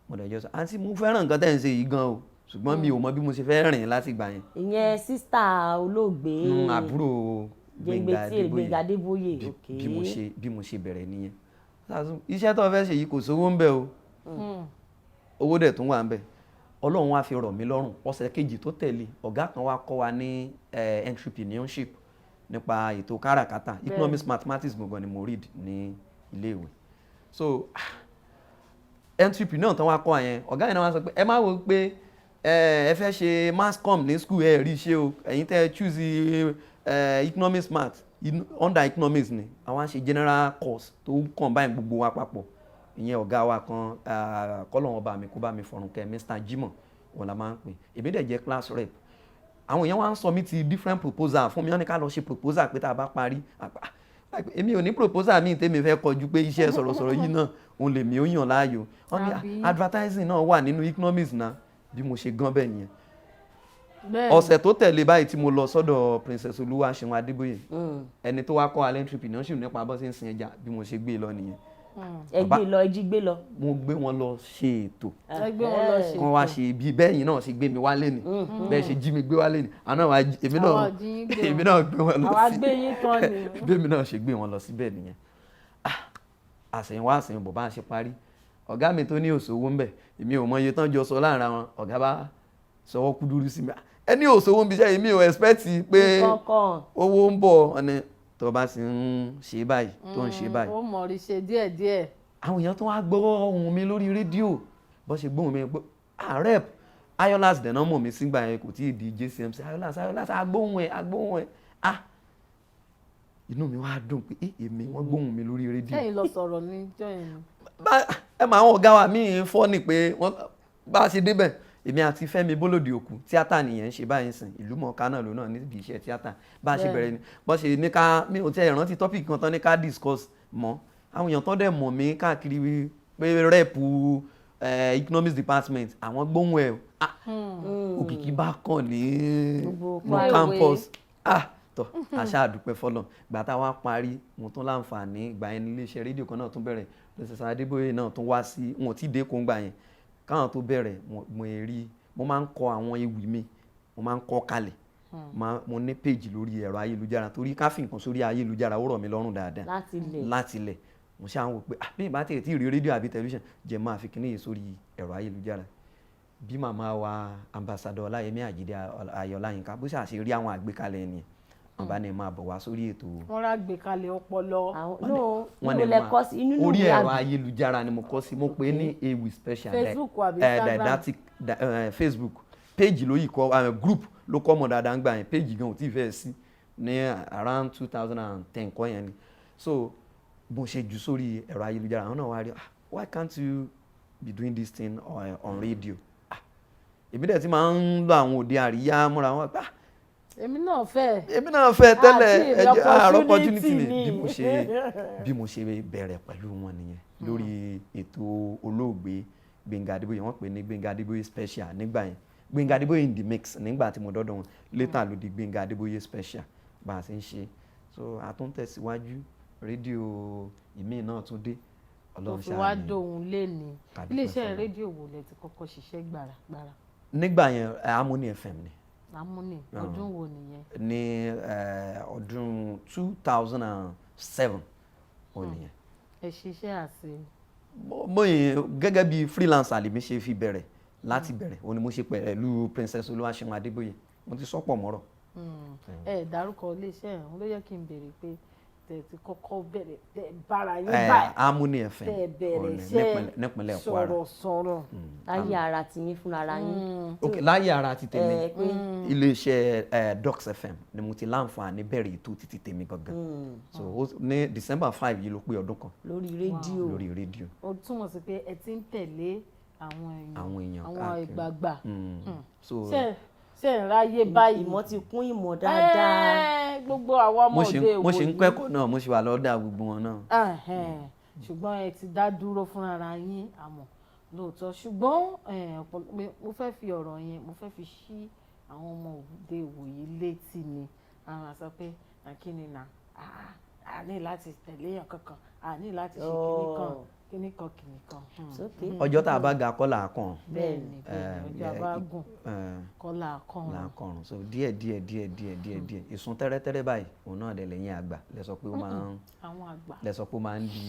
mo dẹ̀ jọ sọ, àǹtí, mo fẹ́ràn nǹkan tẹ́ ń ṣe yìí gan o, ṣùgbọ́n mi ò mọ bí mo ṣe fẹ́ rìn láti ìgbà yẹn. Ìyẹn sister olóògbé? Àbúrò Gbénga Gbénga Gbénga Adébóyè. Adébóyè. Bí mo ṣe bí mo ṣe bẹ̀rẹ̀ nìyẹn. Iṣẹ́ tó fẹ́ ṣe yìí, kò sówó ń bẹ̀ o, owó dẹ̀ tún wà ń bẹ̀. Ọlọ́run wá fi rọ̀ mí lọ́rùn. Ọ̀sẹ̀ kejì tó tẹ̀lé, ọ̀gá kan wá kọ́ wa ní entrepreneurship, nípa ètò káràkátà. Economics, mathematics gbọ̀ngàn ni mo read ní iléèwé. So entrepreneur tán wá kọ́ yẹn, ọ̀gá yẹn náà wá sọ pé ẹ má wo pé ẹ fẹ́ ṣe mass com ní school, ẹ rí ṣe o. Ẹ̀yin tẹ́ ẹ choose economics math, under economics ni àwọn á ṣe general course tó combine gbogbo wa papọ̀. Ìyẹn ọ̀gá wa kan, kọ́lọ́run ọba mi kó bá mi fọ̀run kẹ́, Mr. Jimoh wọn la máa ń pè. Èmi dẹ̀ jẹ́ class rep. Àwọn èèyàn wá ń submit different proposal fún mi. Wọ́n ní ká lọ ṣe proposal pé tá a bá parí. Èmi ò ní proposal míì tèmi fẹ́ kọjú pé iṣẹ́ sọ̀rọ̀sọ̀rọ̀ yìí náà òun lèmi ó yàn láàyò. Wọ́n ní Àbí? advertising náà wà nínú economics náà. Bí mo ṣe gan bẹ́ẹ̀ nìyẹn. Bẹ́ẹ̀ni. Ọ̀sẹ̀ tó tẹ̀lé báyìí tí mo lọ sọ́dọ̀ Princess Olúwaṣeun Adébóyè, ẹni tó wá kọ́ alẹ́ entrepreneurship nípa bó ṣe ń sin ẹja, bí mo ṣe gbé e lọ nìyẹn. Ẹ gbé lọ, ẹ jí gbé lọ. Mo gbé wọn lọ ṣe ètò. Ẹ gbé wọn lọ ṣe. Kán wá ṣe bí bẹ́yìn náà ṣe gbé mi wálé ni, bẹ́ẹ̀ ṣe jí mi gbé wálé ni, àná wa èmi náà Àwa jí yín gbé èmi wọn. náà gbé wọn lọ Àwa sí gbé yín tán ni. Bí èmi náà ṣe gbé wọn lọ síbẹ̀ nìyẹn. Ah, àsẹ̀yìnwá àsẹ̀yìnbọ̀, bá a ṣe parí, ọ̀gá mi tó ní òṣòwò ń bẹ̀, èmi ò mọ iye tán jọ sọ láàrin àwọn ọ̀gá, bá sọwọ́ kúdúrú sí mi. Ẹni òṣòwò ń bíṣẹ́, èmi ò expect pé Kankan. owó ń bọ̀. Ọ̀nà tó bá sì ń ṣe báyìí, tó ń ṣe báyìí, Ó mọ̀ rí ṣe díẹ̀díẹ̀. Àwọn èèyàn tó wá gbọ́ ohùn mi lórí rédíò, bó ṣe gbóhùn mi gbọ́, ah, rep Ayolas dẹ̀nà mọ̀ mí sígbà yẹn, kò tí ì di JCMC. Ayolas, Ayolas, agbóhùn ẹ̀, agbóhùn ẹ̀. Ah, inú mi wá dùn pé eh, èmi wọ́n gbóhùn mi lórí rédíò. Sẹ́yìn lọ sọ̀rọ̀ níjọ́ yẹn? Bá ẹ mọ àwọn ọ̀gá wa míì fọ́ ni pé wọ́n bá a ṣe débẹ̀, èmi àti Fẹ́mi Bólòdì Òkú, tíátà nìyẹn ń ṣe báyìí sìn, ìlú mọ̀ọ́ká náà ló náà níbi iṣẹ́ tíátà. Bá a ṣe bẹ̀rẹ̀ ni bọ́n ṣe ní ká, mi ò tiẹ̀ rántí topic kan tán ní ká discuss mọ́. Àwọn èèyàn tó dẹ̀ mọ̀ mí káàkiri pé rep economics department, àwọn gbóhùn ẹ̀. Ah, òkìkí bá kàn ní Gbogbo ní campus. Ah, tọ́ àṣà àdúpẹ́ fọlọ́. Ìgbà tá a wá parí, mo tún láǹfààní ìgbà yẹn ní iléeṣẹ́ rédíò kan náà tún bẹ̀rẹ̀. Princess Adébóyè náà tún wá sí, wọn ò tí ì dé kóńgbà yẹn káwọn tó bẹ̀rẹ̀. Mo rí, mo máa ń kọ àwọn ewì mi, mo máa ń kọ kalẹ̀. Mo ní péjì lórí ẹ̀rọ ayélujára, torí ká fi nǹkan sórí ayélujára, ó rọ̀ mí lọ́rùn dáadáa. Láti ilẹ̀. Láti ilẹ̀. Mo ṣáà ń wò pé, ah, bí ìbá tẹ̀ tí ì rí rédíò àbí tẹlifíṣàn jẹ́, máa fi kíní yìí sórí ẹ̀rọ ayélujára. Bí màmá wa, Ambassador Ọláyẹmí Àjídé Ayọ̀láyínká, bó ṣáà ṣe rí àwọn àgbékalẹ̀ ẹni, wọn bá ní máa bọ̀ wá sórí ètò. Wọ́n rà gbé kalẹ̀ ọpọlọ. Àwọn no Wọ́n níbo ní lẹ máa kọ sí inú orí ìwé ẹ̀rọ àbí? ayélujára ni mo kọ sí. Mo pè é ní ewì special Facebook àbí Instagram? Didactic Facebook page ló yìí kọ, group ló kọ́ mọ̀ dáadáa ń gbà yẹn. Page gan ò tí ì fẹ́ sí ní around 2010 kọ́ yẹn ni. So bó ṣe jù sórí ẹ̀rọ ayélujára, àwọn náà wá rí, "Ah, why can't you be doing this thing on radio?" Ah, èmi dẹ̀ ti máa ń lọ àwọn òde àríyá múra wọn, ah, Èmi náà fẹ́. Èmi náà fẹ́ tẹ́lẹ̀. Àti ẹ jẹ́ àárọ̀ opportunity opportunity ni. ni. Bí mo ṣe bẹ̀rẹ̀ pẹ̀lú wọn nìyẹn lórí ètò olóògbé Gbénga Adébóyè. Wọ́n pè ní Gbénga Adébóyè special nígbà yẹn, Gbénga Adébóyè in the mix nígbà tí mo dọ́dọ̀ wọn. Later ló di Gbénga Adébóyè special bá a ṣe ń ṣe. So a tún tẹ̀síwájú, rédíò ìmíì náà tún dé. Tó Ọlọ́run fi ṣáà wá ní dóhun léni. Ká dúpẹ́ Iléeṣẹ́ f'Ọlọ́run. rédíò wo lẹ ti kọ́kọ́ ṣiṣẹ́ gbàràgbàrà? Nígbà yẹn, Harmony FM ni. Harmony. Ọdún wo nìyẹn? Ní ọdún 2007 ó nìyẹn. Ẹ ṣiṣẹ́ àṣẹ? Mo yẹn gẹ́gẹ́ bí freelancer lèmi ṣe fi bẹ̀rẹ̀. Láti bẹ̀rẹ̀, ó ní mo ṣe pẹ̀lú Princess Olúwaṣeun Adébóyè. Mo ti sọ́pọ̀ mọ́rọ̀. Ẹ dárúkọ iléeṣẹ́ ẹ̀ ló yẹ kí n béèrè pé tẹ ti kọ́kọ́ bẹ̀rẹ̀, tẹ bára yín báyìí, Harmony FM tẹ bẹ̀rẹ̀ ó ní iṣẹ́ nípínlẹ̀ Kwara. sọ̀rọ̀ sọ̀rọ̀. Láyé ara tiyín fúnra ara yín. Ok, láyé ara ti tèmi, Ẹ pé iléeṣẹ́ Docs FM ni mo ti láǹfààní bẹ̀rẹ̀ ètò títí tèmi gangan. So ní December 5 yìí ló pé ọdún kan. Lórí rédíò. Lórí rédíò. Ó túmọ̀ sí pé ẹ ti ń tẹ̀lé àwọn èèyàn, Àwọn èèyàn àwọn káàkiri. ìgbàgbà. So Ṣe ń ráyè báyìí? Ìmọ̀ ti kún ìmọ̀ dáadáa. Ẹ́ẹ̀, gbogbo àwọn ọmọ mo ṣe òde mo ṣe ń ìwòyí. kẹ́kọ̀ọ́ náà, mo ṣe wà lọ́dà gbogbo wọn náà. Ẹhẹ́n, ṣùgbọ́n ẹ ti dá dúró fúnra yín àmọ́ lóòótọ́, ṣùgbọ́n mo fẹ́ fi ọ̀rọ̀ yẹn, mo fẹ́ fi ṣí àwọn ọmọ òde ìwòyí létí ni. Àwọn á sọ pé kíni nà á ní láti tẹ̀lé èèyàn kankan, a ní láti ṣe kíní kan, kíní kan, kíní kan. Sókè. Ọjọ́ tá a bá ga kọ́ là á kàn. Bẹ́ẹ̀ni, ọjọ́ abágùn kọ́ là kàn. Là á kọrùn. So díẹ̀ díẹ̀ díẹ̀ díẹ̀ díẹ̀ díẹ̀, ìsun tẹ́rẹ́tẹ́rẹ́ báyìí, òun náà dẹ̀ lẹ́yìn àgbà lẹ sọ pé ó máa ń Àwọn àgbà. lẹ sọ pé ó máa ń di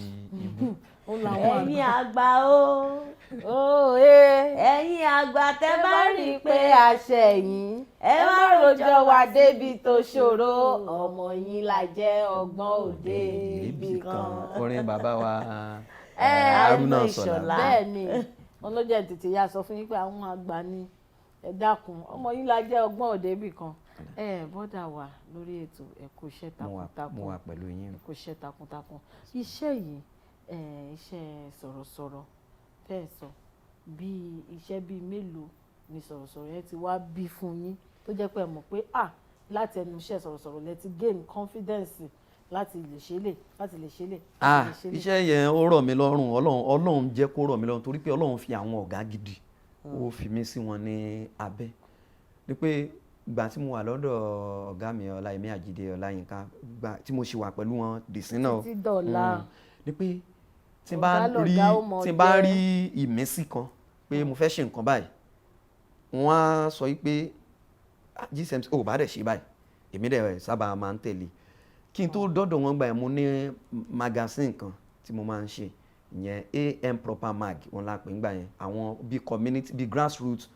ibú. Ó làwọn Ẹ̀yin àgbà. àgbà o, Ó ẹ. Ẹ̀yin àgbà, tẹ́ bá rí i pé Pé àṣẹ yín, ẹ ẹ má má rojọ́ wa débi tó ṣòro, ọmọ yín la jẹ́, ọgbọ́n òde ibì kan. Orin bàbá wa Haruna Haruna Ìṣọ̀lá. Ìṣọ̀lá. Bẹ́ẹ̀ ni, wọn ló jẹ́ tètè ya sọ fún yín pé àwọn àgbà ni, ẹ dákun, ọmọ yín la jẹ́, ọgbọ́n òde ibì kan. Ẹ bọ́dà wà lórí ètò, ẹ kú iṣẹ́ takuntakun. Mo wà pẹ̀lú yín. Ẹ kú iṣẹ́ takuntakun. Iṣẹ́ yìí, iṣẹ́ sọ̀rọ̀sọ̀rọ̀ tẹ́ ẹ sọ, bíi iṣẹ́ bíi mélòó ni sọ̀rọ̀sọ̀rọ̀ yẹn ti wá bí fún yín tó jẹ́ pé ẹ mọ̀ pé, ah, láti ẹnu iṣẹ́ sọ̀rọ̀sọ̀rọ̀ lẹ ti gain confidence láti lè ṣe lè, láti lè ṣe lè, láti Ah, lè ṣe lè? Iṣẹ́ yẹn, ó rọ̀ mí lọ́rùn. Ọlọ́run, Ọlọ́run jẹ́ kó rọ̀ mí lọ́rùn, torí pé Ọlọ́run fi àwọn ọ̀gá gidi, ó fi mí sí wọn ní abẹ́ ni pé Ìgbà tí mo wà lọ́dọ̀ ọ̀gá mi Ọláyẹmí Àjídé Ọláyínká, gbà tí mo ṣì wà pẹ̀lú wọn dìsín náà, Títí dọ̀la. Ni pé tí n bá Ọ̀gá rí lọ̀gá ó mọ̀ tí n bá jẹ́. rí ìmísí kan pé mo fẹ́ ṣe nǹkan báyìí, wọ́n á sọ yìí pé, "Ah, GCMC ò bá dẹ̀ ṣe báyìí." Èmi dẹ̀ sábà máa ń tẹ̀lé. Kí n tó dọ́dọ̀ wọn gbà yẹn, mo ní magazine kan tí mo máa ń ṣe, ìyẹn AM Proper Mag òun la pè ń gbà yẹn, àwọn bíi community, bíi grassroots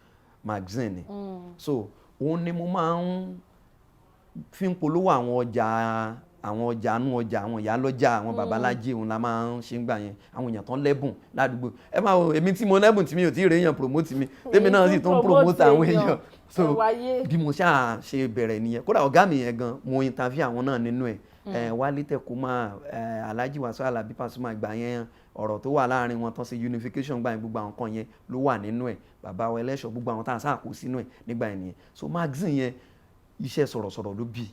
magazine ni. So òun ni mo máa ń fi ń polówó àwọn ọjà, àwọn ọjà anú ọjà, àwọn ìyá lọ́jà, àwọn babalájé. Òun la máa ń ṣe ń gbà yẹn, àwọn èèyàn tán lẹ́bùn ládùúgbò. Ẹ máa wo èmi tí mo lẹ́bùn tí mi ò tí ì réyàn promote mi, tèmi náà sì tún promote àwọn èèyàn. So Ẹ wáyé. bí mo ṣáà ṣe bẹ̀rẹ̀ nìyẹn. Kódà ọ̀gá mi yẹn gan, mo interview àwọn náà nínú ẹ̀, ẹ Wálé Tẹ̀kúmà, ẹ Alhaji Wasiu Alabi Pasuma. Ìgbà yẹn, ọ̀rọ̀ tó wà láàrin wọn tán ṣe unification gbà yẹn, gbogbo àwọn kan yẹn ló wà nínú ẹ̀. Bàbá wa ẹlẹ́ṣọ̀, gbogbo àwọn tá a sáà kó sínú ẹ̀ nígbà yẹn nìyẹn. So magazine yẹn, iṣẹ́ sọ̀rọ̀sọ̀rọ̀ ló bí.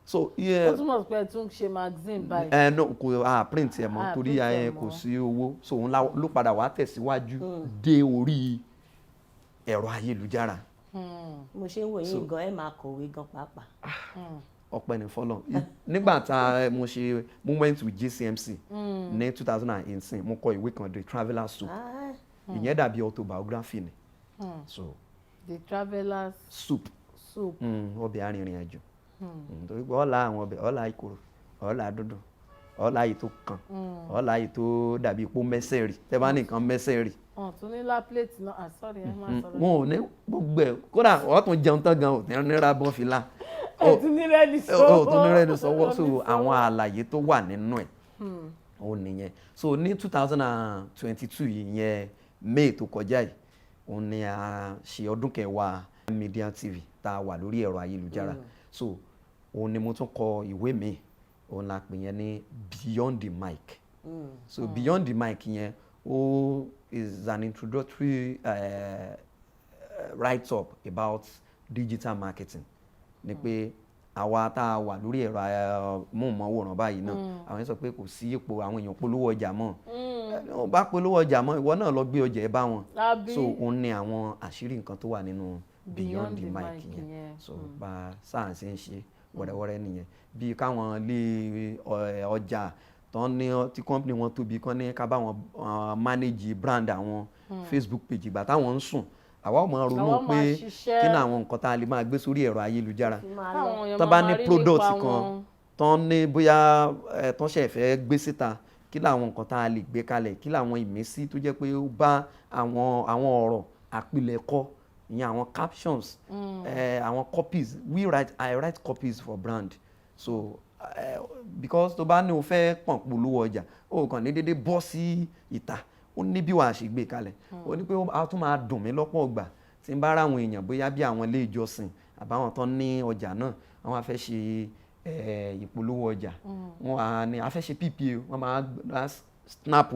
So Ó túmọ̀ sí pé ẹ tún ṣe magazine báyìí? Ẹ no, kò a print ẹ mọ́, Ah, torí print ẹ ẹ kò mọ́. sí owó. So òun ló padà wá tẹ̀síwájú dé orí ẹ̀rọ ayélujára. Mo ṣe ń wò yín gan, ẹ máa kọ̀wé gan pàápàá. Ọpẹ́ ní fọ́lọ́run. Nígbà tá mo ṣe moment with JCMC ní 2018, mo kọ ìwé kan, The Traveller Soup. Ah, Ìyẹn dàbí autobiography ni. So The Traveller's Soup. Soup. Ọbẹ̀ arìnrìn àjò. Torí pé ọ̀la àwọn ọbẹ̀, ọ̀la ìkorò, ọ̀la dúdùn, ọ̀la yìí tó kàn, ọ̀la yìí tó dàbí ipò mẹ́sẹ̀ rì, tẹ́ bá ní nǹkan mẹ́sẹ̀ rì. Wọn tún ní lá plate náà. Ah, sorry, ẹ má sọ̀rọ̀. Wọn ò ní gbogbo ẹ̀. Kódà wọ́n tún jẹun tán gan, ò ní rírà bọ́ fìlà. Ẹ tún ní rẹ́ni sọ́wọ́. Ó tún ní rẹ́ni sọ́wọ́. So àwọn àlàyé tó wà nínú ẹ̀ ó nìyẹn. So ní 2022 yìí yẹn, May tó kọjá yìí, òun ni a ṣe ọdún kẹwàá Media TV tá a wà lórí ẹ̀rọ ayélujára. So òun ni mo tún kọ ìwé mi, òun la pè yẹn ní Beyond the Mic. So Beyond the Mic yẹn, ó is an introductory write up about digital marketing, ni pé àwa tá a wà lórí ẹ̀rọ móhùnmáwòrán báyìí náà, àwọn yẹn sọ pé kò sí ipò àwọn èèyàn polówó ọjà mọ́. Ẹ wọ́n bá polówó ọjà mọ́, ìwọ náà lọ gbé ọjà ẹ bá wọn. Àbí? So òun ni àwọn àṣírí nǹkan tó wà nínú Beyond the Mic yẹn. Yẹn. So bá sáà ṣe ń ṣe wẹ́rẹ́wẹ́rẹ́ nìyẹn, bí káwọn ilé ọjà tán ní tí company wọn tóbi kán ní ká bá wọn manage brand àwọn Facebook page. Ìgbà táwọn ń sùn, àwa ò máa ronú Àwa máa pé ṣiṣẹ́. kí ni àwọn nǹkan tá a lè máa gbé sórí ẹ̀rọ ayélujára. Káwọn èèyàn Tán bá máa ní rí product nípa kan wọn. tán ní bóyá ẹ tán ṣe fẹ́ gbé síta, kí làwọn nǹkan tá a lè gbé kalẹ̀, kí làwọn ìmísí tó jẹ́ pé ó bá àwọn ọ̀rọ̀ àpilẹ̀kọ ìyẹn, àwọn captions, àwọn copies we write. I write copies for brand. So because tó bá ní o fẹ́ pọ̀n polówó ọjà, o kàn ní dédé bọ́ sí ìta, ó ní bí wàá ṣe gbé kalẹ̀. Ó ní pé á tún máa dùn mí lọ́pọ̀ ọgbà tí n bá ráwọn èèyàn, bóyá bí àwọn ilé ìjọsìn àbáwọn tán ní ọjà náà, àwọn á fẹ́ ṣe ìpolówó ọjà, wọn á ní a fẹ́ ṣe PPA, wọ́n máa snap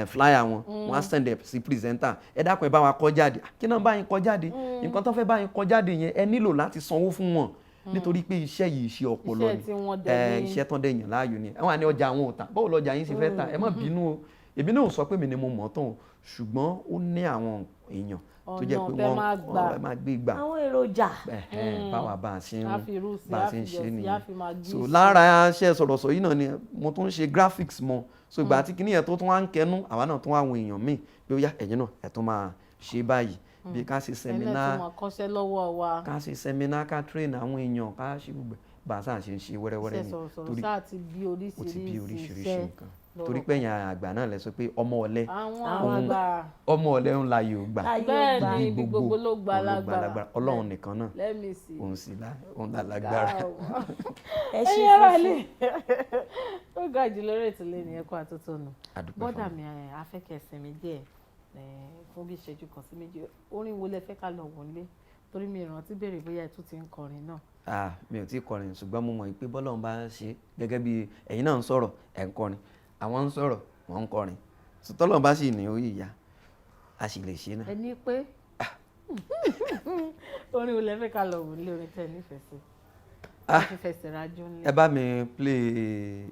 flyer wọn, wọ́n á send ẹ̀ sí presenter. "Ẹ dákun, ẹ bá wa kọ jáde." Kí náà bá yín kọ jáde? Nǹkan tó fẹ́ bá yín kọ jáde yẹn, ẹ nílò láti sanwó fún wọn, nítorí pé iṣẹ́ yìí, iṣẹ́ ọpọlọ Iṣẹ́ ni. tí wọ́n dẹ̀ ní. Iṣẹ́ tán dẹ̀ yàn láàyò ni. Ẹ wọ́n á ní ọjà àwọn ò tà, báwo lọjà yín ṣe fẹ́ tà? Ẹ má bínú o, èmi náà ò sọ pé mi ni mo mọ̀ tán o, ṣùgbọ́n ó ní àwọn èèyàn tó jẹ́ Ọ̀nà pé tẹ́ wọ́n máa gbà. wọ́n máa gbé gbà. Àwọn èròjà. Ẹ̀hẹ́n, báwa bá a ṣe ń A fi irú sí, bá a a ṣe ń fi ṣe iyọ̀ sí, nìyẹn. a fi magí So sí. lára iṣẹ́ sọ̀rọ̀sọ̀ yìí náà ni mo tún ń ṣe graphics mọ́. So ìgbà tí kinní yẹn tó tún wá ń kẹnu, àwa náà tún wá àwọn èèyàn míì pé ó yá, ẹ̀yin náà ẹ̀ tún máa ṣe báyìí, bí ká ṣe Ẹ̀yin náà seminar, tún máa kọ́ṣẹ́ lọ́wọ́ wa. ká ṣe seminar, ká train àwọn èèyàn, ká ṣe gbogbo ẹ̀. Bá a sáà ṣe ń ṣe wẹ́rẹ́wẹ́rẹ́ Iṣẹ́ ni. sọ̀rọ̀sọ̀rọ̀ Torí sáà ti bí ó ti bí oríṣiríṣi oríṣiríṣi iṣẹ́ nǹkan, lọ́rọ̀. Torí pé ẹ̀yin àgbà náà lẹ sọ pé ọmọ ọ̀lẹ, Àwọn àgbà. ọmọ ọ̀lẹ ń la yóò gbà. Láyé Bẹ́ẹ̀ ò gbà. ni, ibi gbogbo ló gba òun ló gba lágbára. lágbára. Ọlọ́run nìkan náà, Let me see. òun sì lá, òun là lágbára. Ẹ ṣe Ẹ̀yin ará fúnfún. ilé, ó ga jù lórí ètò lẹ́nu ẹ̀kọ́ àtótónu. Àdúpẹ́ Bọ́dà fún mi, afẹ́kẹ́ sinmi díẹ̀ fún bí ìṣẹ́jú kan sí méjì. Orin wo lẹ fẹ́ ká lọ wò nílé? Torí mi ìrántí béèrè bóyá ẹ tún ti ń kọrin náà. Ah, mi ò tí ì kọrin, ṣùgbọ́n mo mọ̀ pé bọ́lọ́run bá ṣe, gẹ́gẹ́ bí ẹ̀yin náà ń sọ̀rọ̀, ẹ̀ ń kọrin, àwọn ń sọ̀rọ̀, wọ́n ń kọrin, tọ́lọ́run bá sì ní orí ìyá, a sì lè ṣe náà. Ẹ ní pé orin wo lẹ fẹ́ ká lọ wò nílé, orin tẹ́ ẹ nífẹ̀ẹ́ sí? Ah. Ẹ fi fẹsẹ̀ rájò nílé. Ẹ bá mi play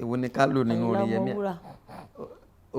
èwo ni ká lò nínú Àyìnlá orin Yẹmí? Ọmọwúrà.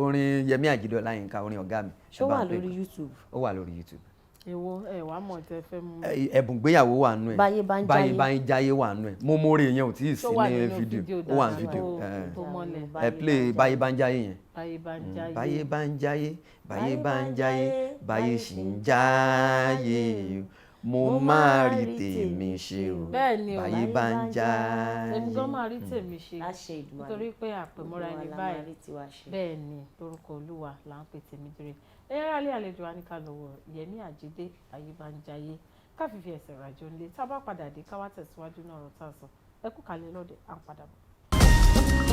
Orin Yẹmí Àjídé Ọláyínká, orin ọ̀gá mi. Ṣó Ẹ bá wà ń play lórí kan. YouTube? Ó wà lórí YouTube. Èwo ẹ wàá mọ̀ tẹ́ fẹ́ mú? Ẹ̀bùn gbéyàwó wà nù ẹ̀. Báyé bá ń Báyé jáyé. bá ń jáyé wà nù ẹ̀. Mo mórí yẹn ò tí ì sí Tó wà ní nínú fídíò. fídíò Ó wà ní dáadáa, fídíò. tó mọ́lẹ̀. Ẹ play Báyé bá ń jáyé yẹn. Báyé bá ń jáyé. Báyé bá ń jáyé, báyé bá ń jáyé, báyé sì ń jáyé, mo máa rí tèmi ṣe o. Bẹ́ẹ̀ ni o. Báyé bá ń jáyé. Èmi gan máa rí tèmi ṣe. Láṣẹ Èdùmàrè. Nítorí pé àpèmọ́ra Gbogbo wa ẹni la máa báyìí. rí tiwa ṣe. Bẹ́ẹ̀ ni, lórúkọ Olúwa là ń pè tèmi dire. Ẹ̀yẹ́ rálé àlejò wa ní ká lọ wọ Yẹmí Àjídé Báyé bá ń jáyé, ká fífi ẹsẹ̀ ràjò ńlẹ̀. Tá a bá padà dé, ká wá tẹ̀síwájú náà ọ̀rọ̀ tá a sọ. Ẹ kú kalẹ̀ lọ́dẹ̀, à ń padà bọ̀.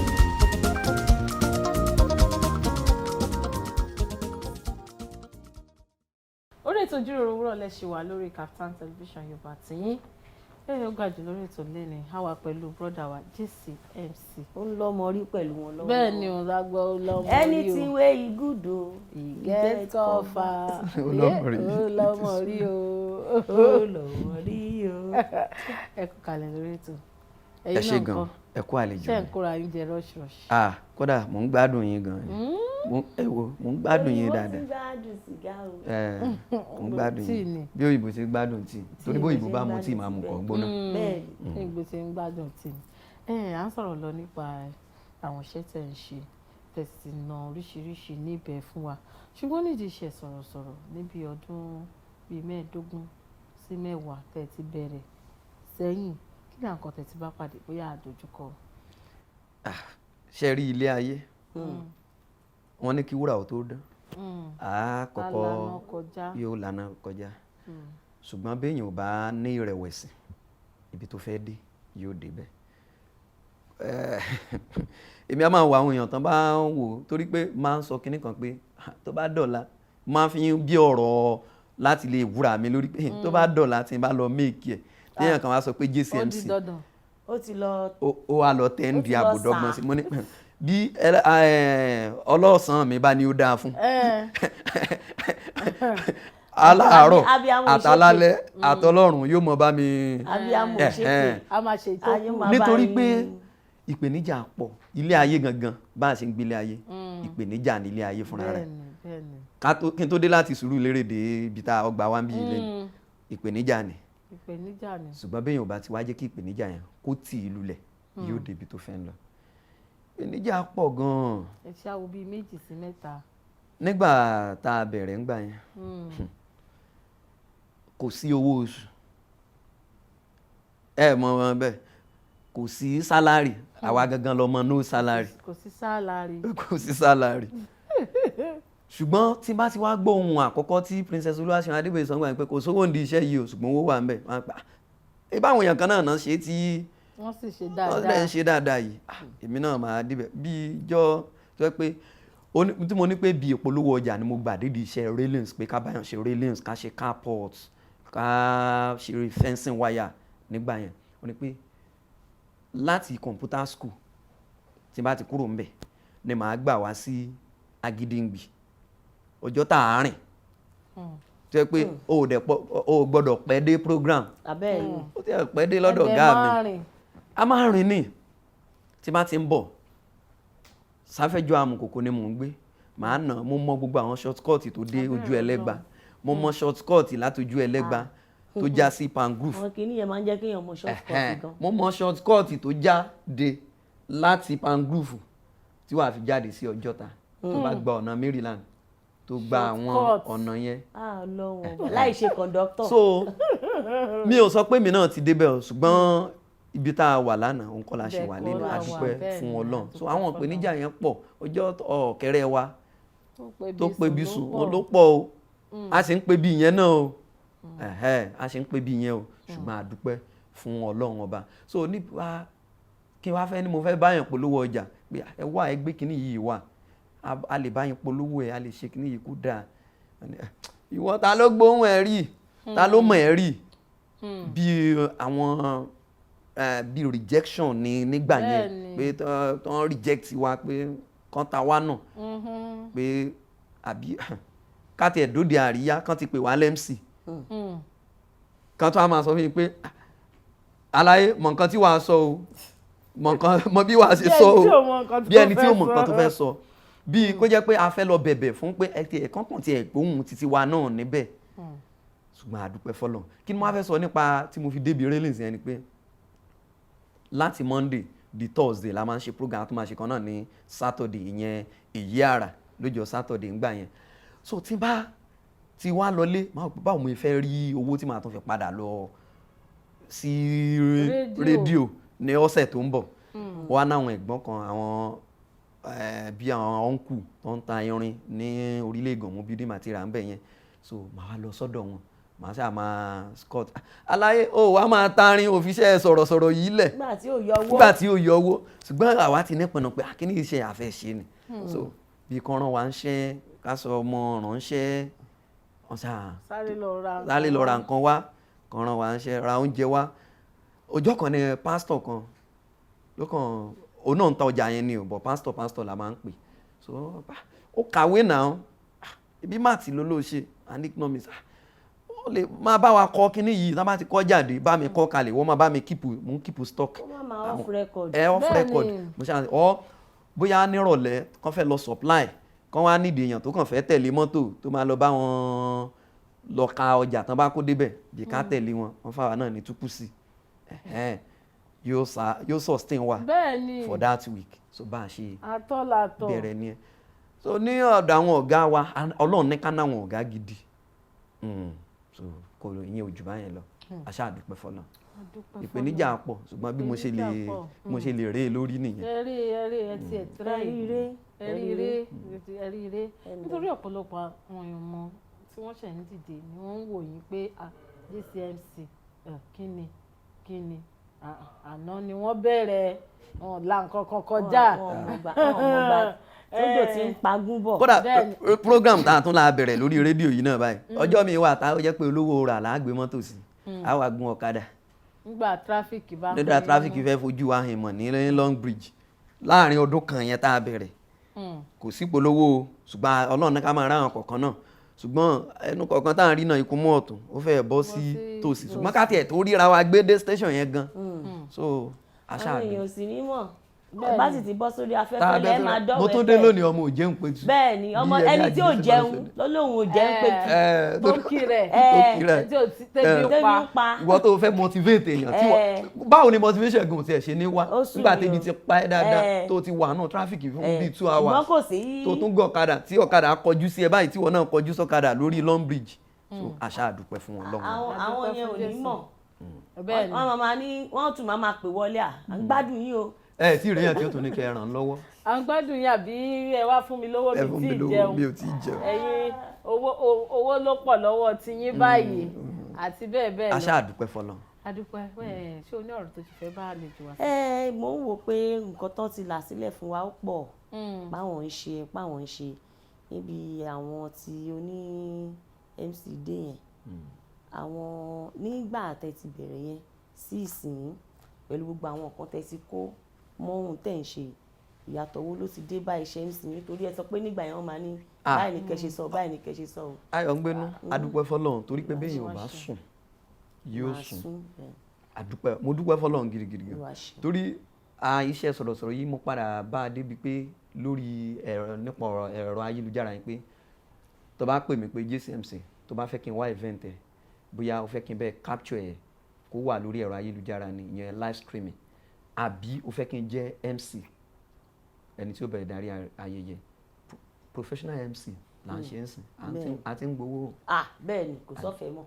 Orí ètò ìjíròrò òwúrọ̀ lẹ ṣì wà lórí Kaftan Television Yorùbá tìyín. Ẹ ó ga jù lórí ètò lẹ́ni, a wà pẹ̀lú brọ́dà wa JCMC. Ó ń lọ́mọ rí pẹ̀lú wọn lọ́wọ́. Bẹ́ẹ̀ ni òun lágbọ́, ó lọ́mọ rí o. Anything wey e good o, E get cover. Ó lọ́mọ rí. Ó lọ́mọ rí o. Ó lọ́mọ rí o. Ẹ kú kalẹ̀ lórí ètò. Ẹ Ẹ̀yin ṣé náà gan, ńkọ́? ẹ kú àlejò Ṣé ń mi. kóra yín jẹ rush rush? Ah, kódà mò ń gbádùn yín gan ni. Ẹ wo, mò ń gbádùn yín Ó ti dáadáa. gbádùn sìgá o. Ẹ, mò ń gbádùn Tíì yín ni. bí òyìnbó ṣe gbádùn tíì, torí Tíì bóyìnbó ló ṣe bá ń mu tíì gbádùn máa mu tíì kọ́ gbóná. Bẹ́ẹ̀ ni. Ní ìgbé tí ń gbádùn tíì ni. Ẹ à ń sọ̀rọ̀ lọ nípa àwọn iṣẹ́ tẹ̀ ń ṣe, tẹ̀ sì na oríṣiríṣi níbẹ̀ fún wa, ṣùgbọ́n nídìí iṣẹ́ sọ̀rọ̀sọ̀rọ̀ níbi ọdún bíi 15 sí 10 tẹ̀ ti bẹ̀rẹ̀ sẹ́yìn, kí ni àǹkan tẹ̀ ti bá pàdé, bóyá àdójúkọ? Ṣe rí ilé ayé, wọ́n ní kí wúrà ó tó dán, á kọ́kọ́ Lálànà kọjá. Yóò lànà kọjá, ṣùgbọ́n béèyàn ò bá ní ìrẹ̀wẹ̀sì, ibi tó fẹ́ dé yóò débẹ̀. Èmi á máa wo àwọn èèyàn tán bá ń wò ó, torí pé máa ń sọ kinní kan pé, "Ah, tó bá dọ̀la," máa fi ń bí ọ̀rọ̀ láti lè wúra mi lórí pé tó bá dọ̀la tí n bá lọ make ẹ̀, téèyàn kan wá sọ pé Ó di JCMC dandan. Ó ti lọ. Ó wá lọ tẹ́ ń Ó di ti lọ àbòdọ́gbọ́n sá. sí mo ní bí ọlọ́sàn mi bá ní ó dáa fún aláàárọ̀ Abiyamọ ìṣépè. àtàlálẹ́ àtọlọ́run yóò mọ bá mi. Abiyamọ ìṣépè. A máa ṣe Ayé ìtókù. máa bá Nítorí yín. pé ìpèníjà pọ̀ ilé ayé gangan, bá a ṣe ń gbélé ayé, ìpèníjà ní ilé ayé fúnra rẹ̀. Bẹ́ẹ̀ni, bẹ́ẹ̀ni. Kí n tó dé láti Sùúrùlérè dé ibi tá ọgbà wa ń bí ilé ni ìpèníjà ni. Ìpèníjà ni. Ṣùgbọ́n béèyàn ò bá ti wá jẹ́ kí ìpèníjà yẹn kó tì í lulẹ̀, yóò débi tó fẹ́ ń lọ. Ìpèníjà pọ̀ gan-an. Ẹ ṣe àwò bíi méjì sí mẹ́ta. Nígbà tá a bẹ̀rẹ̀ ńgbà yẹn, kò sí owó oṣù, ẹ mọ̀ wọn bẹ́ẹ̀, kò sí salary, àwa gangan lọmọ no salary. Kò sí salary. Kò sí salary, ṣùgbọ́n tí n bá ti wá gbọ́ ohun àkọ́kọ́ tí Princess Olúwaṣeun Adébóyè sọ gbà pé kò sówó ní iṣẹ́ yìí o, ṣùgbọ́n owó wà ń bẹ̀, wọ́n á pa ibà àwọn èèyàn kan náà náà ṣe tí Wọ́n sì ṣe wọ́n dáadáa. dẹ̀ ń ṣe dáadáa yìí. Ah, èmi náà máa débẹ̀ bí ijọ́ tó yẹ pé tí mo ní pé bí ìpolówó ọjà ni mo gbà dédìí iṣẹ́ railings, pé ká báyàn ṣe railings, ká ṣe carport, ká ṣe fencing wire nígbà yẹn. Ó ní pé láti computer school tí n bá ti kúrò ńbẹ̀ ni màá gbà wá sí Agídìngbì, ọjọ́ tá a rìn tó yẹ pé o ò dẹ̀ pọ̀, o ò gbọ́dọ̀ pẹ́ dé program. Abẹ́ẹ̀ ni. Ó ti ẹ̀ pẹ́ dé lọ́dọ̀ Ẹ̀dẹ̀ ọ̀gá mi. máa rìn. A máa rìn ní tí bá ti ń bọ̀ sáfẹ́jọ́ amùkòkò ni mò ń gbé, màá nà mo mọ gbogbo àwọn shortcut tó dé ojú Ẹlẹ́gba, mo mọ shortcut láti ojú Ẹlẹ́gba tó já sí Pangrove. Àwọn kìíní yẹn máa ń jẹ́ kéèyàn mọ short cut gan. Mo mọ shortcut tó já de láti Pangrove tí wàá fi jáde sí Ọjọ́ta, tó bá gba ọ̀nà Maryland, tó gba àwọn Shortcut. ọ̀nà yẹn. Ah, Ọlọ́run ọba, láì ṣe kọ̀ǹdọ́tọ̀. So mi ò sọ pé mi náà ti débẹ̀ o, ṣùgbọ́n ibi tá a wà lánàá òun kọ́ la ṣe Ibẹ̀ wà kọ́ lẹ́nu. la wà, Adúpẹ́ bẹ́ẹ̀ fún ni, Ọlọ́run. So adúpẹ́ àwọn fọ́lọ́run. ìpèníjà yẹn pọ̀, ọjọ́ ọ̀kẹ́rẹ́ wa tó pé bí sùn ló ló pọ̀ o, a sì ń pè bí ìyẹn náà o. Ẹ̀hẹ́, a sì ń pè bí ìyẹn o, ṣùgbọ́n a dúpẹ́ fún Ọlọ́run ọba. So nípa kí n wá fẹ́ ni mo fẹ́ báyàn polówó ọjà pé ẹ wá, ẹ gbé kinní yìí wá, a lè báyàn polówó ẹ, a lè ṣe kinní yìí kó dáa. Ìwọ ta ló gbóhùn ẹ rí, ta ló mọ̀ ẹ rí? Bí àwọn bí rejection ni nígbà yẹn. Bẹ́ẹ̀ni. Pé tán reject wa, pé kán ta wá náà, pé àbí ká tiẹ̀ dóde àríyá, kán ti pè wá l'MC, kán tó a máa sọ fún mi pé, "Ah, aláyé mọ nǹkan tí wàá sọ o, mọ nǹkan mọ bí wàá ṣe Bí sọ ẹni o." tí ò mọ nǹkan tó Bí ẹni tí fẹ́ ò mọ nǹkan tó sọ. fẹ́ sọ. Bíi kó jẹ́ pé a fẹ́ lọ bẹ̀bẹ̀ fún pé ẹ ti ẹ̀kan kàn ti ẹ̀ gbóhùn títí wa náà níbẹ̀, ṣùgbọ́n a dúpẹ́ fọ́lọ́run. Kí ni mo wá fẹ́ sọ nípa tí mo fi débi railings yẹn ni pé láti Monday di Thursday la máa ń ṣe program. A tún máa ṣe kan náà ní Saturday, ìyẹn èyí àrà lọ́jọ́ Saturday ńgbà yẹn. So tí n bá ti wá lọlé, máa wò pé báwo mo fẹ́ rí owó tí màá tún fi padà lọ sí Rédíò. rédíò ní ọ̀sẹ̀ tó ń bọ̀. Wá náwọn ẹ̀gbọ́n kan, àwọn bí àwọn uncle tó ń ta irin ní orílẹ̀ Ìgànmú, building material ń bẹ̀ yẹn. So màá wá lọ sọ́dọ̀ wọn, màá ṣáà máa scott aláyé ó wàá máa tarin òfiṣẹ́ sọ̀rọ̀sọ̀rọ̀ yìí lẹ̀ Nígbà tí ò yọ owó. Nígbà tí ó yọ owó, ṣùgbọ́n àwa ti nípinnu pé akíní iṣẹ́ àfẹ́ ṣe ni. So bí kan rán wa ń ṣẹ́, ká sọ ọmọ ránṣẹ́, wọ́n ṣáà Sáré lọ ra. Sáré lọ ra nǹkan wá, kan rán wa ń ṣe, ra oúnjẹ wá. Ọjọ́ kan ní pásítọ̀ kan ló kàn, òun náà ń ta ọjà yẹn ni ò bọ̀, pásítọ̀ la máa ń pè. So ó kàwé náà, ibi math ló ṣe and economics. Ó lè máa bá wa kọ́ kínní yìí, tá a bá ti kọ́ jáde, bá mi kọ́ kalẹ̀, wọ́n máa bá mi keep, mò ń keep stock. Ó má máa off record. Ẹ off record. Mo ṣe ọ bóyá nírọ̀lẹ́ kán fẹ́ lọ supply, kán wá nídìí èèyàn tó kàn fẹ́ tẹ̀lé mọ́tò tó máa lọ bá wọn lọ ka ọjà tán bá kó débẹ̀, bí ká tẹ̀lé wọn, wọ́n fáwa náà ní túkú sí, yóò sustain wa for that week. So bá a ṣe Atọ́làtọ̀. bẹ̀rẹ̀ ni ẹ. So ní ọ̀dọ̀ àwọn ọ̀gá wa, Ọlọ́run ní ká náwọn ọ̀gá gidi. So kò ìyẹn ò jù báyẹn lọ. A ṣáà dúpẹ́ fọlọ́run. Ìpèníjà pọ̀, ṣùgbọ́n bí mo ṣe lè Ìpèníjà pọ̀. mo ṣe lè ré e lórí nìyẹn. Ẹrí ẹrí, ẹ tiẹ̀ try. Ẹrí Ẹrí ré, ẹrí ré, nítorí ọ̀pọ̀lọpọ̀ àwọn èèyàn mọ tí wọ́n ṣẹ̀ ń dìde ni wọ́n ń wò yín pé, ah, JCMC, kíni kíni, àná ni wọ́n bẹ̀rẹ̀, wọn la nǹkan kan kọjá. Wọn ò mọ̀ gbà tójò tí ń pagún bọ̀. Kódà program tá a tún la bẹ̀rẹ̀ lórí rédíò yìí náà báyìí, ọjọ́ mi wà tá ó jẹ́ pé olówó rà là á gbé mọ́tò sí, á wà gun ọ̀kadà. Nígbà traffic bá Nígbà traffic fẹ́ fojú wa hàn mọ̀ ní Long Bridge. Láàrin ọdún kan yẹn tá a bẹ̀rẹ̀, kò sí polówó o, ṣùgbọ́n Ọlọ́run ní ká máa ráwọn kọ̀ọ̀kan náà, ṣùgbọ́n ẹnu kọ̀ọ̀kan tá à ń rí náà, ikú mú ọ̀tún, ó fẹ́ bọ́ sí tòsí, ṣùgbọ́n ká tiẹ̀ tó ríra wa gbé dé station yẹn gan. So aṣáà Àwọn èèyàn ò sì ní mọ̀, bá sì ti bọ́ sórí afẹ́fẹ́ lẹ́ẹ̀ máa dọ́wọ́. Mo tún dé lónìí, ọmọ ò jẹun pétu. Bẹ́ẹ̀ ni, ọmọ ẹni tí ò jẹun ló lóun ò jẹun pétu. Tó kí rẹ̀. Tó kí rẹ̀. Tí ò tẹ́bi pa. Pa. Ìwọ tó fẹ́ motivate èèyàn tí wọ́n, báwo ni motivation gan tiẹ̀ ṣe ní wá nígbà tẹ́bi ti pa ẹ́ dáadáa, tó ti wà náà traffic fún bíi 2 hours, Ṣùgbọ́n kò sí. tó tún gọ̀ ọ̀kadà, tí ọ̀kadà kọjú sí ẹ báyìí, tí ìwọ náà kọjú sọ́kadà lórí Long Bridge. So àṣà àdúpẹ́ fún wọn lọ́wọ́. Àwọn yẹn ò ní mọ̀. Bẹ́ẹ̀ ni. Wọ́n máa ní, wọ́n tún máa pè wọlé, à ń gbádùn yín o. Ẹ tí ìrìyàn tí ó tún ní kẹ́ ẹ ràn lọ́wọ́. À ń gbádùn yín, àbí ẹ wá fún mi lówó? Ẹ Mi fún tí mi ì lówó. jẹun. Mi ò tí ì jẹun. Ẹ̀yin owó ló pọ̀ lọ́wọ́ tiyín báyìí àti bẹ́ẹ̀ bẹ́ẹ̀ lọ. Àṣà àdúpẹ́ fọlọ́run. Adúpẹ́. Ẹ ṣé o ní ọ̀rọ̀ tó ti fẹ́ bá àlejò wa sọ? Ẹ mò ń wò pé nǹkan tán ti là sílẹ̀ fún wa ó pọ̀, páwọn ń ṣe níbi àwọn tí oní MC dé yẹn, àwọn nígbà tẹ́ ti bẹ̀rẹ̀ yẹn sí ìsìn, pẹ̀lú gbogbo àwọn nǹkan tẹ́ ti kó mọ́ ohun tẹ́ ń ṣe, ìyàtọ̀ wo ló ti dé bá iṣẹ́ MC? Nítorí ẹ sọ pé nígbà yẹn wọ́n máa ní Ah. báyìí ní kẹ́ ṣe sọ, báyìí ní kẹ́ ṣe sọ o. Ayọ̀ ń gbénú, adúpẹ́ fọlọ́run, torí pé béèyàn ò bá sùn yóò Máa sùn. sún, bẹ́ẹ̀. Adúpẹ́, mo dúpẹ́ fọlọ́run gidigidi gan, Olúwa ṣeun. torí a iṣẹ́ sọ̀rọ̀sọ̀rọ̀ yìí, mo padà bá a débi pé lórí ẹ̀rọ, nípa ọ̀rọ̀ ẹ̀rọ ayélujára yẹn, pé tó bá pè mí pé JCMC, tó bá fẹ́ kí n wá event ẹ̀, bóyá o fẹ́ kí n bẹ́ẹ̀ capture ẹ̀ kó wà lórí ẹ̀rọ ayélujára ni, ìyẹn live streaming, àbí o fẹ́ kí n jẹ́ MC, ẹni tí ó bẹ̀rẹ̀ darí ayẹyẹ, professional MC là ń ṣe ń sìn. A ti ń gbowó. Ah, bẹ́ẹ̀ ni, kò sọ́fẹ̀ẹ́ mọ́.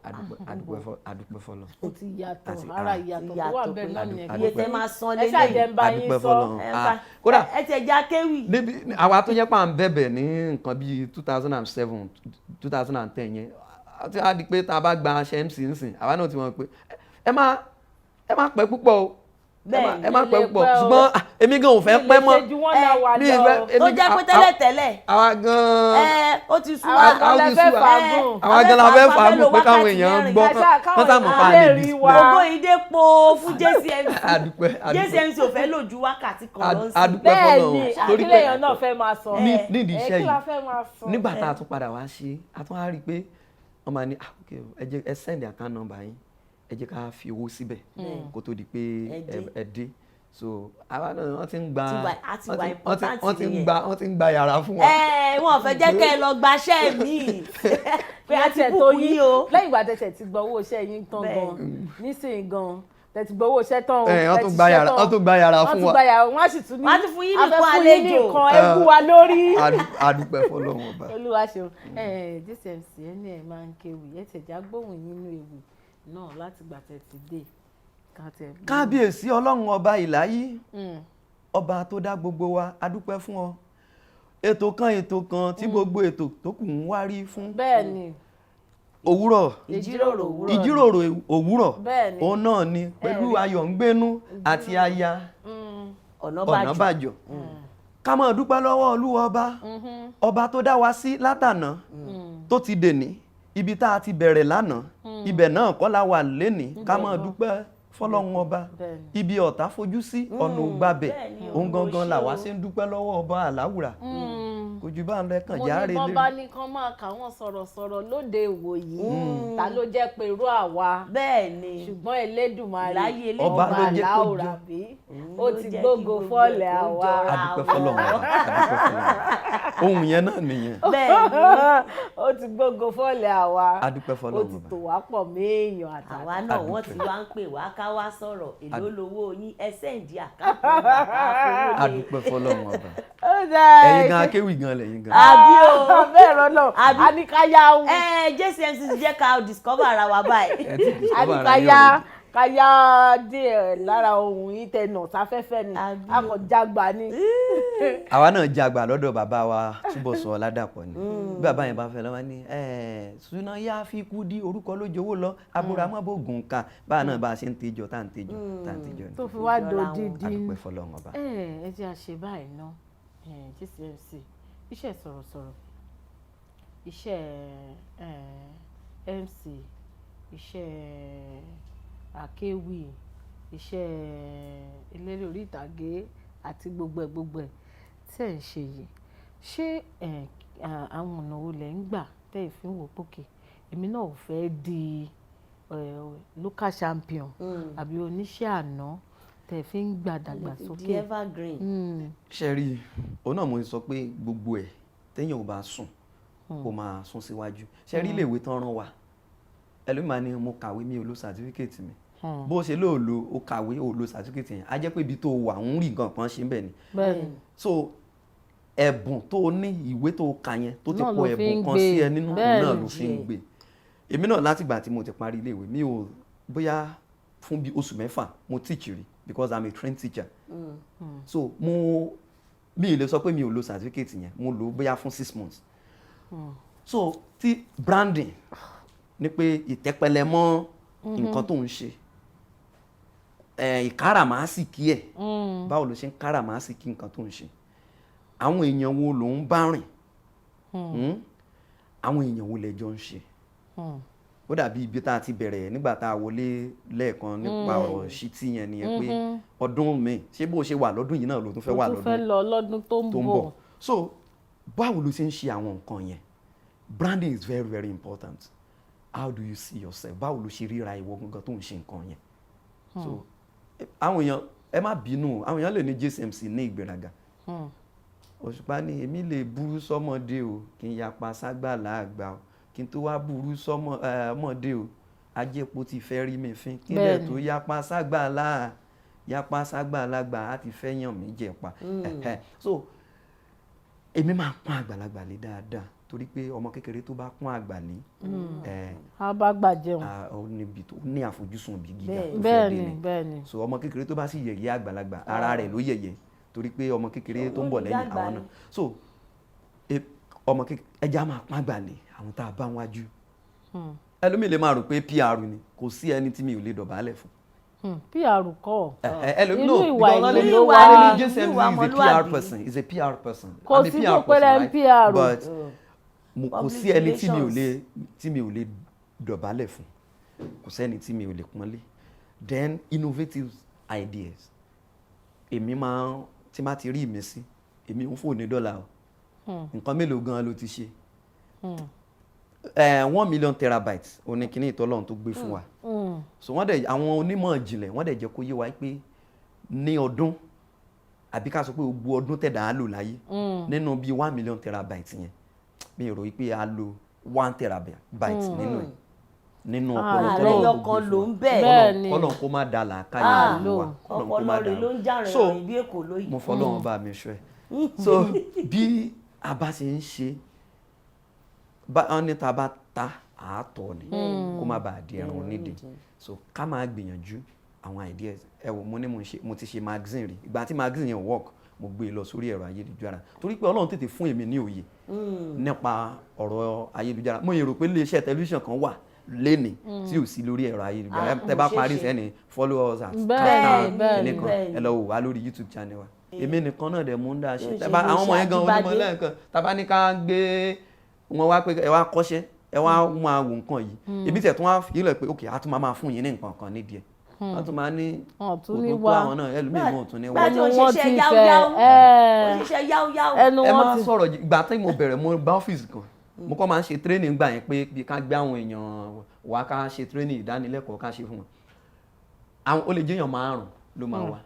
Adúpẹ́ fọlọ́. Ó ti yàtọ̀. Àti Ara ìyàtọ̀ tó wà Yàtọ̀ bẹ́ẹ̀ pé náà nìyẹn. iye tẹ́ máa san Ẹ ṣáà jẹ́ lélẹ̀. ń bá yín Adúpẹ́ sọ. fọlọ́run. Ẹ Ah, kódà kódà ẹ tiẹ̀ já kéwì. Níbi àwa tó jẹ́ pà ń bẹ̀bẹ̀ ní nǹkan bíi 2007, 2010 yẹn, àti á di pé tá a bá gba aṣẹ MC nsìn, àwa náà ti mọ̀ pé ẹ má pẹ́ púpọ̀ o, ẹ má pẹ́ púpọ̀. Lè pẹ́ o. Ṣùgbọ́n ah, èmi gan ò fẹ́ pẹ́ mọ́. Mi lè ṣe ju one hour Mi lọ. ìfẹ́- Tó èmi- jẹ́ pé tẹ́lẹ̀ tẹ́lẹ̀ àwa gan ẹ ó ti sú Àwa wa. gan la ti fẹ́ sú wa. fàágùn. Àwa gan la fẹ́ fàágùn pé káwọn èèyàn gbọ́, Káwọn kán sá mọ̀ pa èèyàn lè lè rí display. wa. Ògo ìdẹ́po fún JCMC. Adúpẹ́, adúpẹ́. JCMC ò fẹ́ lò ju wákàtí kan lọ sí. Adúpẹ́ Bẹ́ẹ̀ fọlọ́run ni, torí àkílẹ̀ pé èèyàn náà fẹ́ máa sọ. Nídìí Ẹ iṣẹ́ kí la yìí, fẹ́ máa sọ? nígbà tá a tún padà wá ṣe, a tún á rí i pé wọ́n máa ní, ah, ok, ẹ jẹ́ ẹ send account number yín, ẹ jẹ́ ká fi owó síbẹ̀ kó tó di pé Ẹ dé. ẹ dé. So àwa náà wọ́n ti ń gba Ti wà- a ti wọ́n wà ti- important wọ́n ti ń nìyẹn. gba, wọ́n ti ń gba yàrá fún wa. Ẹ wọn ò fẹ́ jẹ́ kẹ́ ẹ lọ gbaṣẹ́ mi pé a ti Tẹ̀ tó bùkún yín o. Lẹ́yìn ìgbà tẹ̀sẹ̀ ti gbọ́ owó iṣẹ́ yín tán Bẹ́ẹ̀. gan nísìnyí gan, tẹ̀ ti gbọ́ owó iṣẹ́ tán o, Ẹ, wọ́n tẹ̀ tún ti gba ṣe yàrá tán. Wọ́n tún gba yàrá Wọ́n fún tún wa. gba yàrá, wọ́n á sì tún ní Wọ́n á tún fún yín ní a fẹ́ nǹkan fún yín ní àlejò. nǹkan, ẹ bú wa lórí. Adúpẹ́ fọ́lọ́run Ọba. Olúwa ṣeun. Ẹ JCMC, ẹ ní ẹ máa ń kéwì, ẹ tẹ̀já gbóhùn yín nínú ewì náà láti gbà tẹ̀ ti dé ká tẹ̀ gbóhùn. Kábíyèsí Ọlọ́run Ọba ìláyí, ọba tó dá gbogbo wa, adúpẹ́ fún ọ. Ètò kan, ètò kan tí gbogbo ètò tó kù ń wárí fún. Bẹ́ẹ̀ ni. Òwúrọ̀. Ìjíròrò òwúrọ̀. Ìjíròrò òwúrọ̀. Bẹ́ẹ̀ ni. Òun náà ni pẹ̀lú ayọ̀ ń gbénú àti aya Ọ̀nàbàjò. Ọ̀nàbàjò. Ká máa dúpẹ́ lọ́wọ́ Olúwa Ọba, ọba tó dá wa sí látànà tó ti dèní. Ibi tá a ti bẹ̀rẹ̀ lánàá, ibẹ̀ náà kọ́ la wà lénìí. Ká máa dúpẹ́ fọ́lọ́run Ọba. Ibi ọ̀tá fojú sí, ọ̀nà ògbàbẹ̀. Bẹ́ẹ̀ ni, Òun gangan o là wá ṣé o. ṣe ń dúpẹ́ lọ́wọ́ ọba àláwùrà. Kò jù bá ń lọ, ẹ̀kàn Mo járe ní bọ́n lérí. bá ní kán máa kà wọ́n sọ̀rọ̀sọ̀rọ̀ lóde ìwòyí, ta ló jẹ́ pé irú àwa? Bẹ́ẹ̀ ni. Ṣùgbọ́n Elédùmarè, Láyé. Ọba ló jẹ́ kó Aláwùrà jọ. bí Òun ó ló ti jẹ́ kí gbógo gbogbo fọ́lẹ̀ ẹ̀ kó àwa. jọra. Adúpẹ́ fọ́lọ́run Ọba, adúpẹ́ fọ́lọ́run Ọba. Ohun yẹn náà nìyẹn. Bẹ́ẹ̀ ni. Ó ti gbógo fọ́lẹ̀ àwa. Adúpẹ́ Ó fọ́lọ́run ti Ọba. tò wá pọ̀ méèyàn àtàtà. Àwa náà, wọ́n ti Adúpẹ́. wá ń pè wá ká wá sọ̀rọ̀. Èló lowó yín? Ẹ send account number ká fowó lé. Adúpẹ́ fọ́lọ́run Ọba. Ó dáa. Ẹ̀yin gan akéwì gan lẹ́yìn gan. Àbí o? Bẹ́ẹ̀ rọ́nà. Àbí? A ní ká yá o. Ẹ JCMC ti jẹ́ ká discover ara wa báyìí. Ẹ ti A ní discover ká ara yín yá already. ká yá díẹ̀ lára ohun yìí tẹnà sáfẹ́fẹ́ ni. Àbí A kò jágba ni. Àwa náà jàgbà lọ́dọ̀ bàbá wa Túbọ̀sún Ọládàpọ̀ ni. Bí bàbá yẹn bá fẹ́ lọ́wọ́ ní ṣùnà yá fi kú dí orúkọ lójówó lọ abúramọ́bògùn ká báwa náà bá a ṣe ń tejọ tá à ń tejọ tá à ń tejọ ni. Tó fi wá Jọra wọn. dodidi. Adúpẹ́ fọ́lọ́run Ọba. Ẹ jẹ́ àṣẹ báyìí ná. JCMC, iṣẹ́ sọ̀rọ̀sọ̀rọ̀, iṣẹ́ MC, iṣẹ́ akéwì, iṣẹ́ eléré orí ìtàgé àti gbogbo ẹ̀ gbogbo ẹ̀ tí ẹ̀ ń ṣe yìí, ṣé àwọn ọ̀nà wo lẹ̀ ń gbà tẹ́ ẹ̀ fi ń wò pókè èmi náà ò fẹ́ di local champion àbí oníṣẹ́ àná tẹ́ ẹ̀ fi ń gbà dàgbàsókè? Di evergreen. Ṣe rí i, òun náà mo sọ pé gbogbo ẹ̀ téèyàn ò bá sùn, kó máa sún síwájú. Ṣe rí iléèwé tán rán wa, ẹlòmíì ní mo kàwé, mi ò lo certificate mi. Bó ṣe lóò lo, o kàwé, o lo certificate yẹn, á jẹ́ pé ibi tó wà ń rí nǹkan kan ṣe ń bẹ̀ ni. So ẹ̀bùn tó o ní, ìwé tó o kà yẹn tó ti Náà kọ ló fi ẹ̀bùn ń kan gbé. sí ẹ nínú, òun náà Bẹ́ẹ̀ni. ló fi ń gbé. Èmi náà, látìgbà tí mo ti parí iléèwé, mi ò bóyá fún bí oṣù 6 mo teach rí, because I'm a trained teacher. So mi ì lè sọ pé mi ò lo certificate yẹn. Mo lò ó bóyá fún 6 months. So ti branding ni pé ìtẹ́pẹlẹ mọ́ nǹkan tó ń ṣe, ìkáràmásìkí ẹ̀. Báwo ló ṣe ń káràmásìkí nǹkan tó ń ṣe? Àwọn èèyàn wo ló ń bá rìn? Àwọn èèyàn wo lẹjọ ń ṣe? Ó dàbí ibi tá a ti bẹ̀rẹ̀ nígbà tá a wọlé lẹ́ẹ̀kan nípa ọ̀rọ̀ ṣítí yẹn nìyẹn, pé ọdún mi, ṣé bó ṣe wà lọ́dún yìí náà ló tún fẹ́ wà Mo tún fẹ́ lọ́dún lọ lọ́dún tó ń tó ń bọ̀. bọ̀? So báwo ló ṣe ń ṣe àwọn nǹkan yẹn? Branding is very, very important. How do you see yourself? Báwo ló ṣe ríra ìwọ gangan tó ń ṣe nǹkan yẹn? So àwọn èèyàn, ẹ má bínú, àwọn èèyàn lè ní JCMC ní ìgbéraga. Òṣùpá ní èmi lè burú sọ́mọdé o, kí n yapa ságbàlá àgbà o, kí n tó wá burú sọ́mọ ọmọdé o, ajépo ti fẹ́ rí mi fín, kí n dẹ̀ tó yapa ságbàlá, yapa ságbàlagbà, á ti fẹ́ yàn mí jẹ pa. Ẹ̀hẹ́. So èmi máa pọ́n àgbàlagbà lé dáadáa, torí pé ọmọ kékeré tó bá pọ́n àgbà lé ẹ̀, A bá gbà jẹun. Ó níbi tó ní àfojúsùn bí gíga tó fẹ́ Bẹ́ẹ̀ dé ni ni. Bẹ́ẹ̀ ni. So ọmọ kékeré tó bá sì yẹ̀yẹ́ àgbàlagbà, ara rẹ̀ ló yẹ̀yẹ́, torí pé ọmọ kékeré tó ń bọ̀ lẹ́yìn Dàgbà àwọn ni. náà. So ọmọ kékeré, ẹja máa pọ́n àgbà lé àwọn tá a bá wájú. Ẹlòmíì lè máa rò pé PR ni. Kò sí ẹni tí mi ò lè dọ̀bálẹ̀ fún. PR kọ́. Ẹlòmíì Inú no ìwà because ìlú ló wọ́n wà. lè ní JCMC Inú ìwà is a PR ọmọlúwàbí. person, is a PR person. Kò I'm a sí PR kó pẹ́rẹ́ person, right? PR. But kò sí ẹni tí mi ò Public. lè tí mi ò lè dọ̀bálẹ̀ fún, kò sẹ́ni tí mi ò lè pọ́nlé. Then innovative ideas, èmi máa ń tí má ti rí ìmísí, èmi ń fò ní dọ́là o. Nǹkan mélòó gan-an ló ti ṣe? 1 million terabytes oníkíní ìtọ́lọ́run tó gbé fún wa. So wọ́n dẹ̀, àwọn onímọ̀ ìjìnlẹ̀, wọ́n dẹ̀ jẹ́ kó yé wa pé Ní ọdún, àbí ká sọ pé gbogbo ọdún tẹ̀dá á lò láyé, nínú bíi 1 million terabyte yẹn, mi rò wípé a lo 1 terabyte nínú ẹ̀, nínú ọpọlọ Ààrẹ tọ́lọ́run yọkan kò gbé ló fún ń wa. bẹ̀. Bẹ́ẹ̀ ni. Kọ́lọ́n kó má da làákàyè Ah, ìlú wa, kọ́lọ́n kó ọpọlọ má rẹ̀ da. ló ń jà So rìnrìn bí èkó lóyìí. mo fọlọ́run bá mi ṣọ́ ẹ. So bí a bá ṣe ń ṣe bá wọn ní ta bá ta àátọ́ ni, kó má bàa di ẹran onídìí. So ká máa gbìyànjú àwọn ideas. Ẹ wò, mo ní mo ń ṣe, mo ti ṣe magazine rí. Ìgbà tí magazine yẹn work, mo gbé e lọ sórí ẹ̀rọ ayélujára, torí pé Ọlọ́run tètè fún èmi ní òye nípa ọ̀rọ̀ ayélujára. Mo yẹ rò pé iléeṣẹ́ tẹlifíṣàn kan wà lénìí tí ò sí lórí ẹ̀rọ ayélujára. Ah, Tẹ bá kò ṣeé parí ṣe. sẹ́ni, follow us at Bẹ́ẹ̀, bẹ́ẹ̀ kìnìkan, bẹ́ẹ̀. ẹ lọ wò wá lórí YouTube channel wa. Èmi nìkan náà dẹ̀ mú ń dá ṣe. Yóò ṣe Tẹ́ bá bí àwọn ọmọ iṣẹ́ yẹn gan Ajíbádé. onímọ̀ lẹ́ẹ̀kan tàbá ní ká gbé wọn wá pé ẹ wá kọ́ṣẹ́, ẹ wá máa wò nǹkan yìí, èmi tẹ̀ tún wá fi ilẹ̀ pé ok, a tún máa fún yín ní nǹkan kan nídìí ẹ̀, wọ́n tún máa ní Wọn ò tún kò ní tún tó wá. àwọn náà, ẹlòmíì mọ̀ tún ní wá. Gbà tí ó Ẹnu wọn ṣiṣẹ́ ti fẹ̀, yáúyáú, ẹ́. ó ṣiṣẹ́ yáúyáú. Ẹnu Ẹ wọn máa ti sọ̀rọ̀ ìgbà tí mo bẹ̀rẹ̀, mo gba ọ́fíìsì kan, mo kọ́ máa ń ṣe training gbà yẹn, pé bí ká gbé àwọn èèyàn wá, ká ṣe training ìdánilẹ́kọ̀ọ́, ká ṣe fún wọn. Àwọn ó lè jẹ́ èèyàn márùn ló máa wá,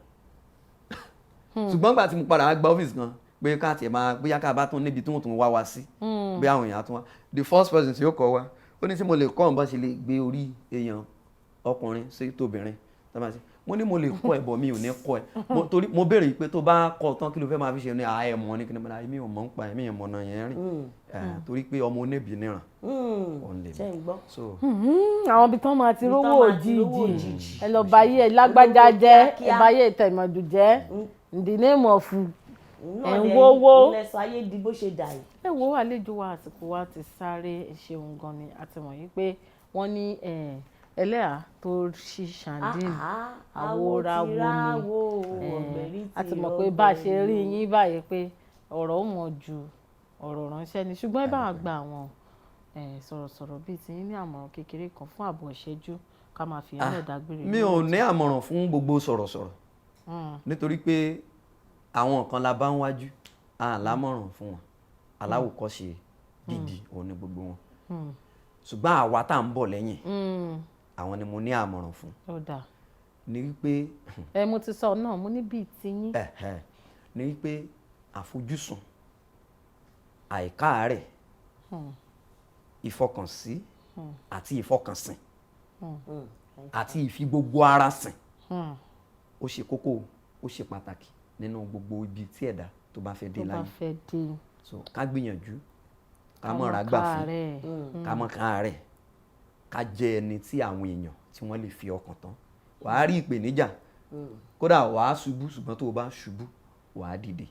ṣùgbọ́n gbà tí mo padà wá gba ọ́fíìsì kan pé ká tiẹ̀ máa bóyá ká bá tún níbi tí wọ́n tún wá wá sí, bí àwọn èèyàn á tún wá, the first person tí ó kọ́ wa, ó ní tí mo lè kọ́ ọ̀n bá ṣe lè gbé orí èèyàn ọkùnrin sí tóbìnrin tó bá ṣe. Mo ní mo lè kọ́ ẹ bọ̀, mi ò ní kọ́ ẹ. Torí mo béèrè pé tó bá kọ́ tán, kí ló fẹ́ máa fi ṣe? Ní àá ẹ̀ mọ̀ ní kí ni mo náà, èmi ò mọ̀ ń pa, èmi ò mọ̀ náà yẹn rìn. Torí pé ọmọ oníbi níran òun lè Ṣe ń gbọ́? So Àwọn ibi tán máa ti Ibi tán rówó máa ti rówó òjijì. òjijì. Ẹ lọ bá yé ẹ lágbájá Olówó jẹ́, ẹ kíákíá. bá yé ìtẹ̀mọ̀dù jẹ́ in the name of Náà ẹ̀ ń dẹ̀ wówó. ilẹ̀ sọ ayé di bó ṣe dà yìí. Ẹ wo, àlejò wa, àsìkò wa ti sáré. Ẹ ṣeun gan ni. Àti wọ̀nyí pé wọ́n ní ẹlẹ́hà tó ṣí ṣàǹdín àwòràwò ni. Ọ̀gbẹ̀rì A ti mọ̀ pé bá a ṣe rí yín báyìí pé ọ̀rọ̀ ó mọ̀ ju ọ̀rọ̀ ránṣẹ́ ni, ṣùgbọ́n ẹ bá wa gba àwọn sọ̀rọ̀sọ̀rọ̀ bíi tiyín ní àmọ̀ràn kékeré kan fún ààbọ̀ ìṣẹ́jú, ká máa fi yẹn náà dágbére. Mi ò ní àmọ̀ràn fún gbogbo sọ̀rọ̀sọ̀rọ̀, nítorí pé àwọn kan la bá ń wájú à lámọ̀ràn fún wọn, aláwòkọ́ṣe gidi òun ni gbogbo wọn, ṣùgbọ́n àwa tá à ń bọ̀ lẹ́yìn, àwọn ni mo ní àmọ̀ràn fún. Ó dáa. Ní wípé Ẹ mo ti sọ náà, mo ní bíi tiyín. Ẹ̀hẹ̀, ní wípé àfojúsùn, àìkáàárẹ̀, ìfọkànsí àti ìfọkànsìn àti ìfi gbogbo ara sìn, ó ṣe kókó, ó ṣe pàtàkì nínú gbogbo ibi tí ẹ̀dá tó bá fẹ́ dé Tó bá láyé. fẹ́ dé. So ká gbìyànjú ká mọ̀ra gbà fún káàárẹ̀. ká mọ̀ káàárẹ̀, ká jẹ́ ẹni tí àwọn èèyàn tí wọ́n lè fi ọkàn tán. Wàá rí ìpèníjà, kódà wàá ṣubú, ṣùgbọ́n tó o bá ṣubú, wàá dìde.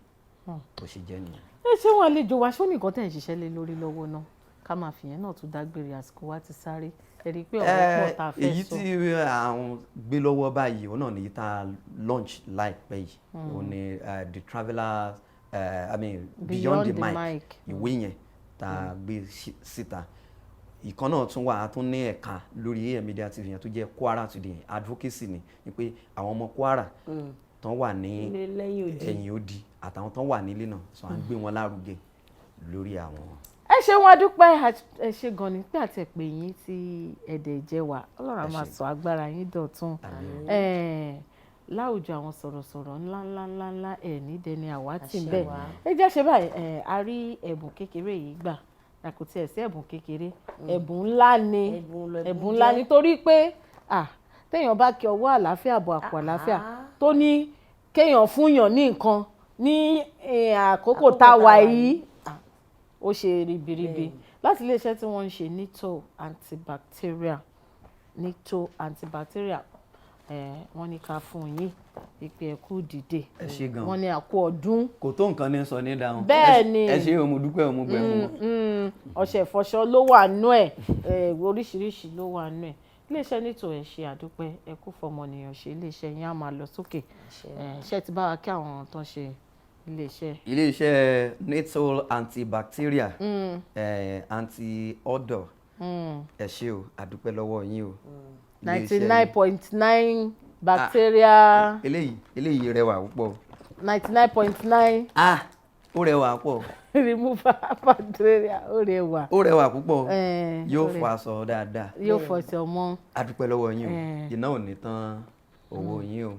Bó ṣe jẹ́ nìyẹn. Ẹ ṣé wọn, àlejò wa. Ṣó nìkan tẹ̀ ń ṣiṣẹ́ lé lórí lọ́wọ́ náà, ká máa fìyẹn náà tún dágbére? Àsìkò wa ti sáré. Ẹ rí i pé ọ̀rọ̀ pọ̀ tá a fẹ́ Èyí sọ. tí àwọn gbé lọ́wọ́ báyìí, òun náà ní tá a launch láìpẹ́ yìí, òun ni The Traveller, I mean Beyond the Mic, ìwé yẹn tá a gbé síta. Ìkan náà tún wà, á tún ní ẹ̀ka lórí AM Media TV yẹn tó jẹ́ Kwara Today advocacy, ni pé àwọn ọmọ Kwara tán wà ní Ilé lẹ́yìn odi. ẹ̀yìn odi àtàwọn tán wà nílé náà, so à ń gbé wọn lárugẹ lórí àwọn. Ẹ ṣeun, adúpẹ́. Ẹ ṣe gan ni pé àti ẹ̀pẹ̀ yín tí ẹ̀dẹ̀ jẹ́ wa. Ọlọ́run á Ẹ máa ṣé. sọ agbára yín dọ̀tun. Àmín. Láwùjọ àwọn sọ̀rọ̀sọ̀rọ̀ ńlá ńlá ńlá ńlá, ẹ̀ ní dẹni àwátì Àṣẹ bẹ́ẹ̀. wa. Ẹ jẹ́ ṣe báyìí. A rí ẹ̀bùn kékeré yìí gbà. Kò tiẹ̀ sí ẹ̀bùn kékeré, ẹ̀bùn ńlá ni. Ẹ̀bùn lẹ̀bùn Ẹ̀bùn ńlá jẹ́. nítorí pé téèyàn bá kí ọwọ́ àlàáfíà bọ̀ àpò àlàáfíà, Ah. tó ní kéèyàn fúnyàn ní nǹkan ní àkókò Àkókò tá a tá wà a wà yìí, yìí. ó ṣe ribiribi láti iléeṣẹ́ tí wọ́n ń ṣe Nito antibacterial. Nito antibacterial, wọ́n ní ká fún yín ìpè ẹ̀kú dìde. Ẹ ṣé gan. Wọ́n ní àkú ọdún. Kò tó nǹkan ní sọ ní dáhùn. Bẹ́ẹ̀ ni. Ẹ ṣé o, mo dúpẹ́ o, mo gbẹ fún wọn. Ọṣẹ ìfọṣọ ló wà nú ẹ̀, oríṣiríṣi ló wà nú ẹ̀. Iléeṣẹ́ Nito, ẹ̀ ṣe àdúpẹ́, ẹ kú fọmọnìyàn ṣe. Iléeṣẹ́ yín á máa lọ sókè. Ṣé ti bá wa kí àwọn tó ń ṣe iléeṣẹ́? Iléeṣẹ́ Nitol antibacterial, anti-odour, ẹ ṣé o, àdúpẹ́ lọ́wọ́ yín o. 99.9 bacteria. Eléyìí rẹwà púpọ̀ o. 99.9 Ah, ó rẹwà púpọ̀. remover bacteria, ó rẹwà. Ó rẹwà púpọ̀. Yóò Ó fọ aṣọ dáadáa. Yóò fọṣọ mọ́. Àdúpẹ́ lọ́wọ́ yín o. Eh. Iná ò ní tán owó yín o.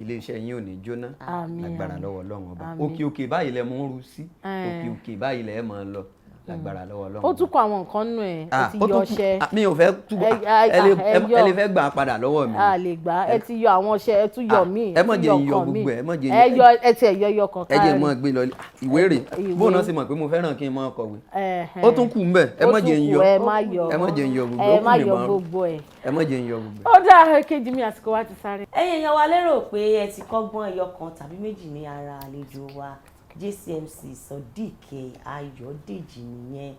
Iléeṣẹ́ yín ò ní jóná. Àmín, Lágbára àmín. lọ́wọ́ Ọlọ́run Ọba. Àmín. Òkè òkè báyìí lẹ mú ń ru sí, òkè òkè báyìí lẹ mọ̀ ń lọ, lágbára lọ́wọ́ Ọlọ́run Ó Ọba. tún kọ àwọn nǹkan nù ẹ̀, ó Ah, ti ó yọ tún kù. ọṣẹ. Ah, mi ò fẹ́ túbọ̀. Ẹ Ẹ lè ẹ yọ. ẹ lè fẹ́ gbà á padà lọ́wọ́ mi. A lè gbà á. Ẹ ti yọ àwọn ọṣẹ, ẹ tún yọ Ah, míì, ẹ má tún jẹ́ yọ n yọ nǹkan míì. gbogbo ẹ̀, ẹ má jẹ́ n Ẹ yọ. yọ, ẹ tiẹ̀ yọ yọ kan Ẹ jẹ́ kárí. mọ́ gbé lọ ìwé rè. Ìwé. Bóun náà sì mọ̀ pé mo fẹ́ràn kí n máa kọ̀wé. Ẹ̀hẹ̀n. Ó tún kù ń bẹ̀, ẹ Ó má tún jẹ́ n kù, yọ. ẹ má yọ. Ẹ má jẹ́ n yọ gbogbo Ẹ ẹ̀, ó má kù ní yọ márùn. gbogbo ẹ̀. Ẹ má jẹ́ n yọ gbogbo ẹ̀. Ó dáa, kejì mi, àsìkò wa ti sáré. Ẹ̀yin èèyàn wa, lérò pé ẹ ti kọ́gbọ́n ẹyọ kan tàbí méjì ní ara àlejò wa, JCMC Sodiq Ayọ̀dèjì nìyẹn,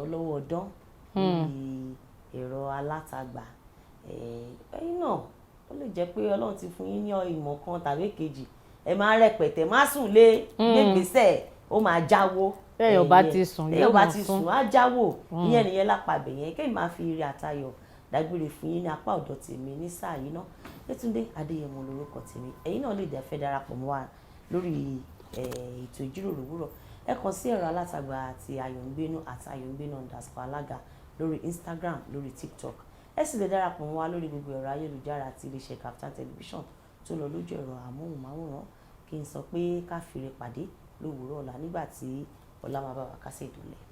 ọlọ́wọ́ ọdán lórí ẹ̀rọ alátagbà. Ẹ̀yin náà, ó lè jẹ́ pé Ọlọ́run ti fún yín ní ìmọ̀ kan tàbí kejì, ẹ máa rẹpẹtẹ, má sùn lé gbégbèsè, ó máa jáwó. Téèyàn bá Ẹ̀yẹn, ti sùn, téèyàn yóò bá máa ti sùn. sùn á jáwó. Ìyẹn nìyẹn lápàbẹ̀ yẹn. Kéèyàn máa fi ire àtayọ̀ dágbére fún yín ní apá ọ̀dọ̀ tèmi ní sáà yìí náà. Yétúndé Adéyẹmọ lórúkọ tèmi. Ẹ̀yin náà lè fẹ́ darapọ̀ mọ́ wa lórí ètò ìjíròrò òwúrọ̀, ẹ kàn sí ẹ̀rọ alátagbà àti Ayọ̀ǹgbénú àti Ayọ̀ǹgbénú_alága lórí Instagram, lórí TikTok. Ẹ sì lè darapọ̀ mọ́ wa lórí gbogbo ẹ̀rọ ayélujára àti iléeṣẹ́ Kaftan Television tó lọ lójú ẹ̀rọ amóhùnmáwòrán. Kí n sọ pé ká fìrè pàdé lówùúrọ̀ ọ̀la, nígbà tí ọ̀la máa bá wa kásẹ̀ ìdúlẹ̀.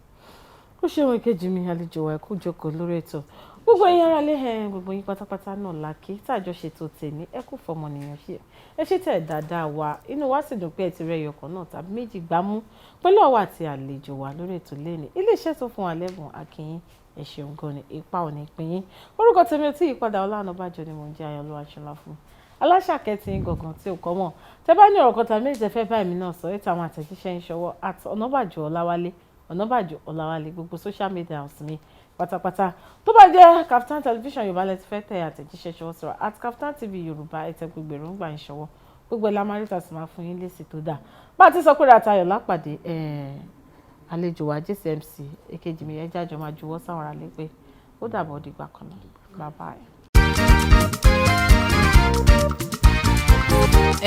Ó ṣeun, ìkejì mi, àlejò wa, ẹ kú jókòó lórí ètò. Gbogbo ẹ̀yin ará lé ẹ, gbogbo yín pátápátá náà la kí tàjọ ṣètò tèmi. Ẹ kú fọmọnìyàn ṣe, ẹ ṣe tẹ̀ dáadáa wa. Inú wa sì dùn pé ẹ ti rẹ ẹyọkan náà tàbí méjì gbámú pẹ̀lú àwa àti àlejò wa lórí ètò lẹ́ni. Iléeṣẹ́ tó fún wa lẹ́bùn, akínyín, ẹ ṣeun gan ni, ipa ò ní pín yín. Orúkọ tèmi ò tí ì padà, Ọlá Ọ̀nàbàjọ ni mò ń jẹ́. Ayọ̀ Aṣọlá fún aláṣàkẹ́ tí ń gangan tí ò kọ́ mọ̀. Tẹ́ bá ní ọ̀rọ̀ kan tàbí méjì tẹ́ fẹ́ bá èmi náà sọ, ètò àwọn àtẹ̀jíṣẹ́ ń ṣọwọ́ @Ọ̀nàbàjọ Ọláwálé, Ọ̀nàbàjọ Ọláwálé, gbogbo social media house mi pátápátá. Tó bá jẹ́ Kaftan Television Yorùbá lẹ ti fẹ́ tẹ àtẹ̀jíṣẹ́ ṣọwọ́ sọ̀rọ̀, @KaftanTV Yorùbá, ẹ tẹ gbogbo èròǹgbà ń ṣọwọ́, gbogbo ẹ̀ la máa rí, tà sì máa fún yín lésì tó dáa. Bá a ti sọ pé Ratayọ̀ lápàdé àlejò wa JCMC, èkejì mi, ẹ jájọ máa juwọ́ sáwọn ará lé pé ó dàbọ̀, dìgbà kan náà, bye bye.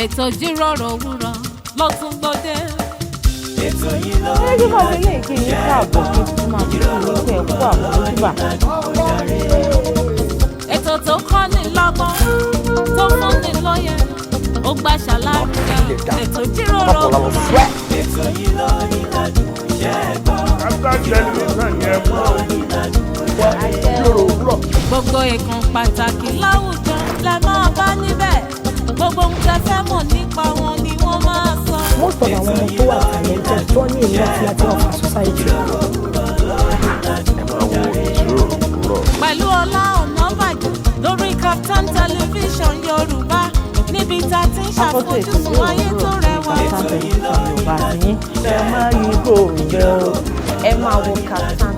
Ètò ìjíròrò òwúrọ̀ ló tún gbòde. Ètò yìí ló Ẹ jẹ́ máa fi lè kí yín káàbọ̀, kí n tún máa fi kí yín pé ẹ kú àmójúbà. Ètò tó kọ́ni lọ́gbọ́n, tó fúnni lóye, ó gbà ṣàlàyé. Ètò ìjíròrò òwúrọ̀. Ètò yìí ló ní ládùn iṣẹ́ gbọ́. Kaftan Television yẹn mọ́ o. Ìjíròrò òwúrọ̀. Gbogbo ìkan pàtàkì láwùjọ lẹ máa bá níbẹ̀. Gbogbo ohun tẹ́ fẹ́ mọ̀ nípa wọn ni wọ́n máa sọ. Most of àwọn ọmọ tó wà talented, tó ní a lot láti offer society. Ẹ máa wo ìjíròrò òwúrọ̀. Pẹ̀lú Ọlá Ọ̀nàbàjọ lórí Kaftan Television Yorùbá, níbi tá a ti ń Akọ́tún ètò ṣàfojúsùn ìjíròrò ayé tó òwúrọ̀ rẹwà. Kaftan Television Yorùbá àti yín. Ẹ máa yí kò rẹ o. Ẹ máa wo Kaftan.